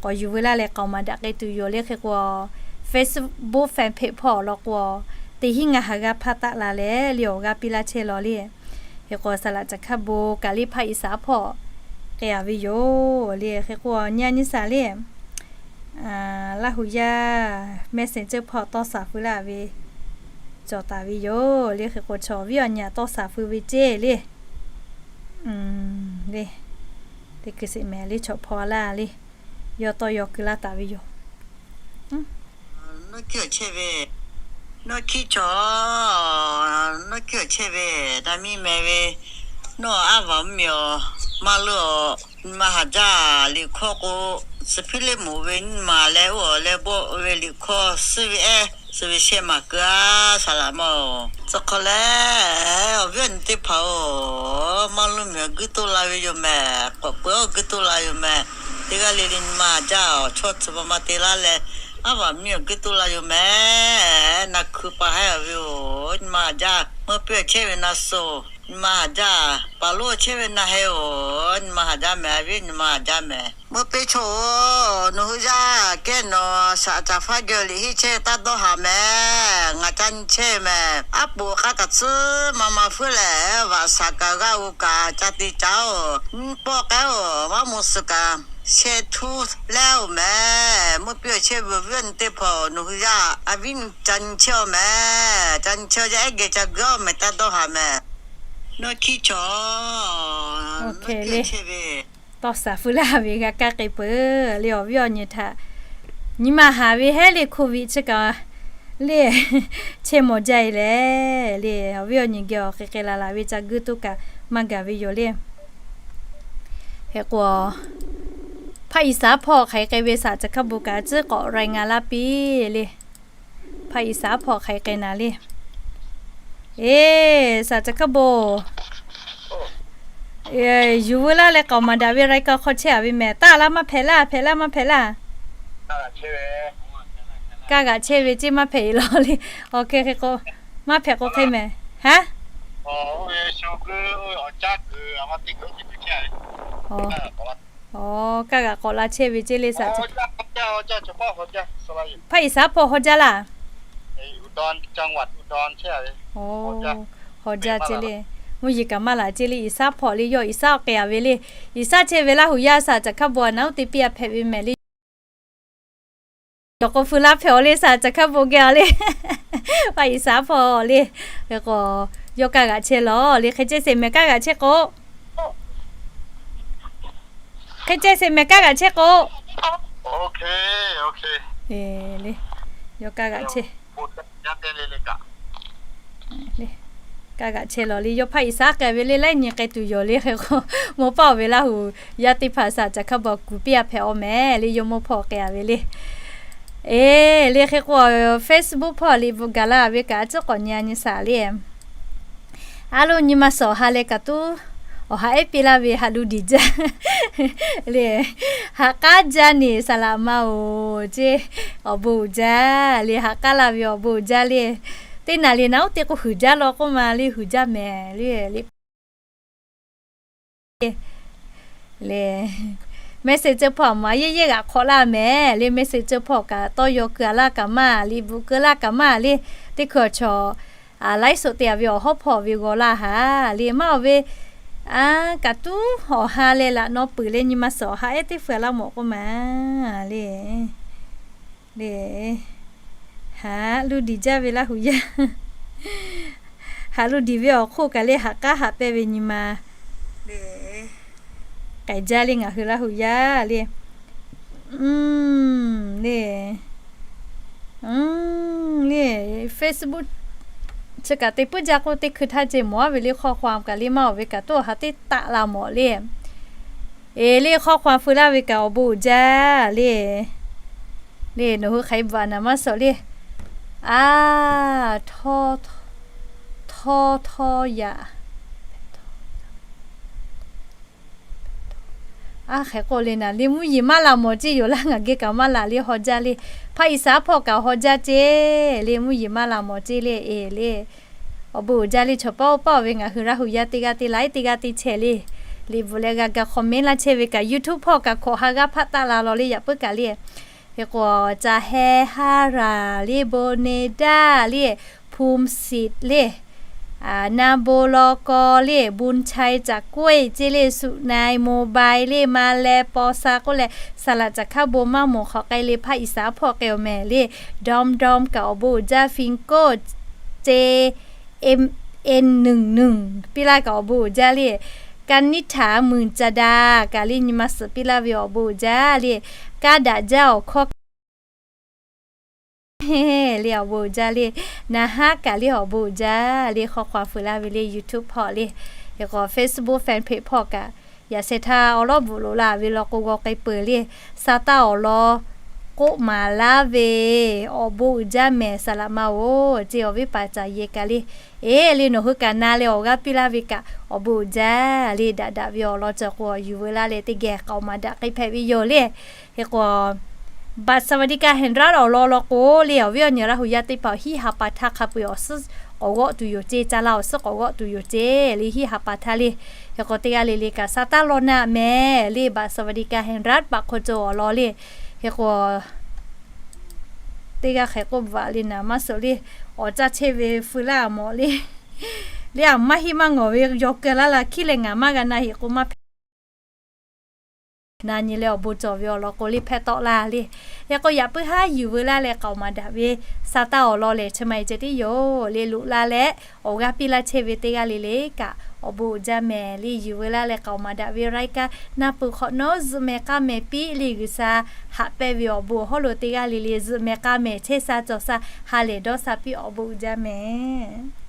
k'awꞈ yuˬ veu laˇ leh k'aoˍ maˍ daꞈ k'ai tuˬ yoˬ le. Hk'e k'o, Facebook fan page hpawˇ law k'o, teˇ hinˉ ngaˇ ha g'aˇ hpaˇ taˆ la leh le, awˬ g'aˇ piˇ laˇ chehˇ law le. Hk'e k'o, saˍ laꞈ caˍ hkaˇ bon kaꞈ le hpaˇ Iˉsaˍ hpawˇ k'ai-a ve yoˬ le. Hk'e k'o, nyi a nyi saˍ le, Laˇ hu yaˇ Messenger hpawˇ tawˇ saˍ feu laˇ ve cawˬ taˍ ve yoˬ le. Hk'e k'o, chaw awˬ viˉ awˬ nyi tawˇ saˍ feu ve ceˇ le. Le, teˇ hkui sheˍ mehˍ le, chaw hpawˇ laˇ le, yawˇ tawˇ yaw keu laˇ taˍ ve yoˬ. Nawˉ hkiˆ chehˇ ve, nawˉ hkiˆ chaw, nawˉ hkiˆ chehˇ ve, daꞈ miˇ mehˍ ve, nawˉ aˉ vaˬ mvuhˇ miˬ awˬ maˇ leuˆ awˬ, nyi ma haˍ jaˇ. Liꞈ hkawˇ k'o, suhˍ hpiˇ leˇ moˍ ve nyi ma leh oˇ awˬ leh bawˆ ve liꞈ hkawˇ suhˉ ve ehˉ suhˍ ve shehˆ maˬ keu-a, saˍ laꞈ ma-oˬ. Chi hk'aw leh, awˬ viˉ awˬ nyi teˇ hpaˍ-oˬ, maˇ leuˆ miˬ awˬ guiˇ toˇ la ve yoˬ mehˍ. K'awꞈ peuˬ awˬ guiˇ toˇ la yoˬ mehˍ. Teˇ g'aˇ le le nyi ma haˍ jaˇ awˬ chawˇ tcuh pa ma te laˇ leh, aˉ vaˬ miˇ awˬ guiˇ toˇ la yoˬ mehˍ. Na hkui pa hehˉ-a ve-oˬ, nyi ma haˍ jaˇ. Meuˇ piˇ awˬ chehˇ ve na suh, nyi ma haˍ jaˇ. Paˍ lonˉ awˬ chehˇ ve na heh-oˬ, nyi ma haˍ jaˇ mehˍ. A viˉ nyi ma haˍ jaˇ mehˍ. Meuˇ piˇ chaw-oˬ, nawˬ hui yaˇ kehˉ nawˬ shaꞈ caˍ faˉ geh liꞈ henˇ chehˇ taˇ dawˇ haˍ mehˍ. Ngaˬ ca nyi chehˇ mehˍ. Aˉ poꞈ k'a kaꞈ tcuhˉ ma ma hpfuhˇ lehˬ, vaꞈ shaˍ kaꞈ g'aˇ g'u kaꞈ ca te caˉ-oˬ, nyiˇ pawˆ k'ai-oˬ, vaˇ moˍ suhˍ kaꞈ sheh htuˇ lehˉ-oˬ mehˍ. Meuˇ piˇ awˬ chehˇ ve awˬ viˉ awˬ nyi teˇ hpaˍ-oˬ, nawˬ hui yaˇ a viˉ nyi ca nyi chehˇ-oˬ mehˍ. Ca nyi chehˇ-oˬ, yaˇ ehˉ geh ca g'aˇ-oˬ mehˍ, taˇ dawˇ haˍ mehˍ. Nawˉ hkiˆ chaw, nawˉ hkiˆ chehˇ ve, tawˇ saˍ feu laˇ ve g'a kaˇ k'ai peuˬ le. Awˬ viˉ awˬ nyi htaꞈ nyi ma haˍ ve hehˉ le, hko viꞈ chi kaꞈ le, chehˇ mawˬ jaˇ-e leh le. Awˬ viˉ awˬ nyi geh awˬ hk'e hk'e la la ve ca guiˇ toˇ kaꞈ maˇ gaˬ ve yoˬ le. Hk'e k'o, hpaˇ Iˉsaˍ hpawˇ hk'aˬ hk'e k'ai ve saˍ caˍ hkaˇ bon kaꞈ tcuhˉ k'awꞈ รายงาน laˇ piˇ le. Hpaˇ Iˉsaˍ hpawˇ hk'aˬ hk'e k'ai na le. Eˬ, saˍ caˍ hkaˇ bon, yuˬ veu laˇ leh k'aoˍ maˍ daꞈ ve รายการ hk'aw chehˇ-a ve mehˍ. Taˇ laˇ maˇ hpehꞈ laˇ, hpehꞈ laˇ maˇ hpehꞈ laˇ. Kaˇ g'aꞈ chehˇ ve ceˇ maˇ hpehꞈ-e law le. Awˬ hk'e hk'e k'o, maˇ hpehꞈ k'o hk'e mehˍ. Haˉ, kaˇ g'aꞈ k'awꞈ la chehˇ ve ceˇ le saˍ caˍ. Hpaˇ Iˉsaˍ hpawˇ haw jaˇ laˇ. Haw jaˇ ceˇ le. Mvuhˇ yeˬ kaꞈ maˇ laˬ ceˇ le. Iˉsaˍ hpawˇ le, yawˇ Iˉsaˍ awˬ k'ai-a ve le. Iˉsaˍ chehˇ ve Laˇ hu yaˇ saˍ caˍ hkaˇ bon a naˉ uˉ te piˇ-a hpehꞈ ve mehˍ le. Cawˬ k'o feu laˇ hpehꞈ-aw le, saˍ caˍ hkaˇ bon geh-a le. Hpaˇ Iˉsaˍ hpawˇ le. Hk'e k'o, yawˇ kaˇ g'aꞈ chehˇ law le. Hk'e ceh sheˍ mehˍ, kaˇ g'aꞈ chehˇ k'o, hk'e ceh sheˍ mehˍ, kaˇ g'aꞈ chehˇ k'o, le, yawˇ kaˇ g'aꞈ chehˇ kaˇ g'aꞈ chehˇ law le. Yawˇ hpaˇ Iˉsaˍ k'ai ve le, laiˉ nyi k'ai tuˬ yoˬ le. Hk'e k'o, mawˇ paˆ-oˬ ve Laˇ hu yaˇ teˇ hpaˍ saˍ caˍ hkaˇ bon kuˬ piˇ-a hpehꞈ-aw mehˍ le. Yawˇ mawˇ hpawˇ k'ai-a ve le. Eˬ le, hk'e k'o, Facebook hpawˇ liꞈ bvuhꞈ gaˬ la ve kaꞈ a ciˉ k'awꞈ nyi a nyi saˍ le. A lo, nyi ma suhˍ awˬ ha leh kaꞈ tuˉ awˬ ha ehˉ piˇ laˇ ve haꞈ lu diˬ jaˇ le. Haꞈ k'aˉ jaˇ neˬ saˍ laꞈ ma-oˬ ceˇ, awˬ bon uiˍ jaˇ le. Haꞈ k'aˉ laˇ ve awˬ bon uiˍ jaˇ le. Teˇ naˍ riˍ naˍ uˉ te k'o huiˍ jaˇ law k'oˆ ma le, huiˍ jaˇ mehˍ le. Le, Messenger hpawˇ a maˬ yehˇ yehˇ g'aꞈ hk'awꞈ laˇ mehˍ le. Messenger hpawˇ kaꞈ tawˇ yaw keu-a laˇ kaꞈ maˇ, liꞈ bvuhꞈ keu laˇ kaꞈ maˇ le. Teˇ hkui awˬ chaw laiˉ suhˍ te-a ve awˬ hawˉ hpawˇ ve g'aw laˇ haˍ le. Maˇ oˬ ve, a, kaꞈ tuˉ awˬ ha leh laꞈ naw peuˬ leh nyi ma suhˍ awˬ ha ehˉ teˇ hpfuhˇ laˇ mawˬ k'oˆ ma le. Le, haꞈ lu diˬ jaˇ ve Laˇ hu yaˇ. Haꞈ lu diˬ ve awˬ hk'oˆ kaꞈ le, haꞈ k'aˉ haꞈ pehˇ ve nyi ma k'ai jaˇ le ngaˬ hui Laˇ hu yaˇ le. Le, le, Facebook Chi kaꞈ te puiˉ jaˇ k'oˆ teˇ hkui htaˇ ce mawˬ aˉ ve le ข้อความ kaꞈ le maˇ awˬ ve kaꞈ toˇ ha teˇ taˆ la mawˬ le. Eˬ le ข้อความ feu laˇ ve kaꞈ awˬ bon uiˍ jaˇ le. Le nawˬ hui hk'aˬ hk'e bvuhꞈ naˍ maˇ suhˍ le. A, htawˇ, htawˇ htawˇ yaꞈ. A hk'e k'oˆ le naˍ le mvuhˇ yeˬ maˇ la mawˬ ceˇ yoˬ laˇ ngaˬ geh kaꞈ maˇ laˬ le haw jaˇ le. Hpaˇ Iˉsaˍ hpawˇ kaꞈ haw jaˇ ceˇ le mvuhˇ yeˬ maˇ la mawˬ ceˇ le eˬ le. Awˬ bon uiˍ jaˇ le chaw paˉ oˇ paˉ ve ngaˬ hui Laˇ hu yaˇ teˇ g'aˇ te laiˉ teˇ g'aˇ te chehˇ le. Liꞈ bvuhꞈ leh g'a ga comment laˇ chehˇ ve kaꞈ YouTube hpawˇ kaꞈ hkawꞈ ha g'aˇ hpaˆ taˆ la law le yaꞈ puiˉ kaꞈ le. Hk'e k'o, Caˬ heh ha raˬ le, bon ne daˇ le, Phum Sit le, Naˇ bon law kaw le, Bun chai caꞈ kawehˇ ceˇ le, Suꞈ nai mobile le, ma leh paw sa k'oˆ leh, saˍ laꞈ caˬ hkaˇ bon maˇ mawˬ hk'awꞈ k'ai le, Hpaˇ Iˉsaˍ hpawˇ k'ai awˬ mehˍ le, Dawˇ dawˇ kaꞈ awˬ bon uiˍ jaˇ, Fin kawˇ ceˇ, en nuˬ nuˬ piˇ laˇ kaꞈ awˬ bon uiˍ jaˇ le. Kaˇ niˉ htaꞈ muiˬ caˍ daꞈ kaꞈ le nyi ma suhˍ piˇ laˇ ve awˬ bon uiˍ jaˇ le. Kaˇ daꞈ jaˇ awˬ hkawˇ le awˬ bon uiˍ jaˇ le. Naˍ haˉ kaꞈ le awˬ bon uiˍ jaˇ le ข้อความ feu laˇ ve le YouTube hpawˇ le. Hk'e k'o Facebook fan page hpawˇ kaꞈ yaꞈ sheh htaˇ awˬ lawˉ bvuhꞈ loꞈ la ve law k'o g'aw k'ai peuˬ le. Sa taˇ awˬ lawn k'oˆ maˍ laˇ ve awˬ bon uiˍ jaˇ mehˍ saˍ laꞈ ma oˬ ceˇ awˬ viˉ paˍ caˍ yehˬ kaꞈ le. Eˬ le nawˬ hui kaꞈ na leh awˬ g'aˇ piˇ laˇ ve kaꞈ awˬ bon uiˍ jaˇ le. Daꞈ daꞈ ve awˬ lawn cawˬ k'o yuˬ veu laˇ leh teˇ geh k'aoˍ maˍ daꞈ k'ai hpehꞈ ve yoˬ le. Hk'e k'o, บัตรสวัสดิการแห่งรัฐ awˬ lawn law k'o le awˬ viˉ awˬ nyi Laˇ hu yaˇ teˇ hpaˍ hiˉ ha pa htaˇ hk'a peu-eˬ awˬ suhˉ k'awꞈ g'awˆ tuˬ yoˬ ceˇ, caˇ laˇ awˬ suhˉ k'awꞈ g'awˆ tuˬ yoˬ ceˇ le hiˉ ha pa htaˇ le. Hk'e k'o teˇ g'aˇ le le kaꞈ sa taˇ law naˆ mehˍ le บัตรสวัสดิการแห่งรัฐ paˍ hk'aw cawˬ awˬ lawn le. Hk'e k'o, teˇ g'aˇ hk'e k'oˆ bvuhꞈ le naˍ maˇ suhˍ le. Awˬ caˇ chehˇ ve feu laˇ mawˬ le. Le aˬ maˇ hiˆ maˇ ngawˬ ve yaw keu laˇ la hkiˉ leh ngaˬ maˇ g'a na heꞈ k'o maˇ hpehꞈ. Na nyi leh awˬ bon cawˬ ve awˬ lawn k'o le hpehˇ tawˆ laˇ le. Hk'e k'o yaꞈ puiˉ haˉ yuˬ veu laˇ leh k'aoˍ maˍ daꞈ ve sa taˇ awˬ lawn lehˬ chi ma e ceh tiˉ yoˬ le. Loꞈ la leh awˬ g'aˇ piˇ laˇ chehˇ ve teˇ g'aˇ le le kaꞈ awˬ bon uiˍ jaˇ mehˍ le. Yuˬ veu laˇ leh k'aoˍ maˍ daꞈ ve รายการ naˆ pui hk'awꞈ nawˉ zuhꞈ mehˍ k'aˇ mehˍ piˇ le. G'uiˬsha haꞈ pehnˇ ve awˬ bon awˬ hawˉ lo teˇ g'aˇ le le zuhꞈ mehˍ k'aˇ mehˍ chehˇ sha cawˬ sha ha lehˬ dawˇ sha piˇ awˬ bon uiˍ jaˇ mehˍ.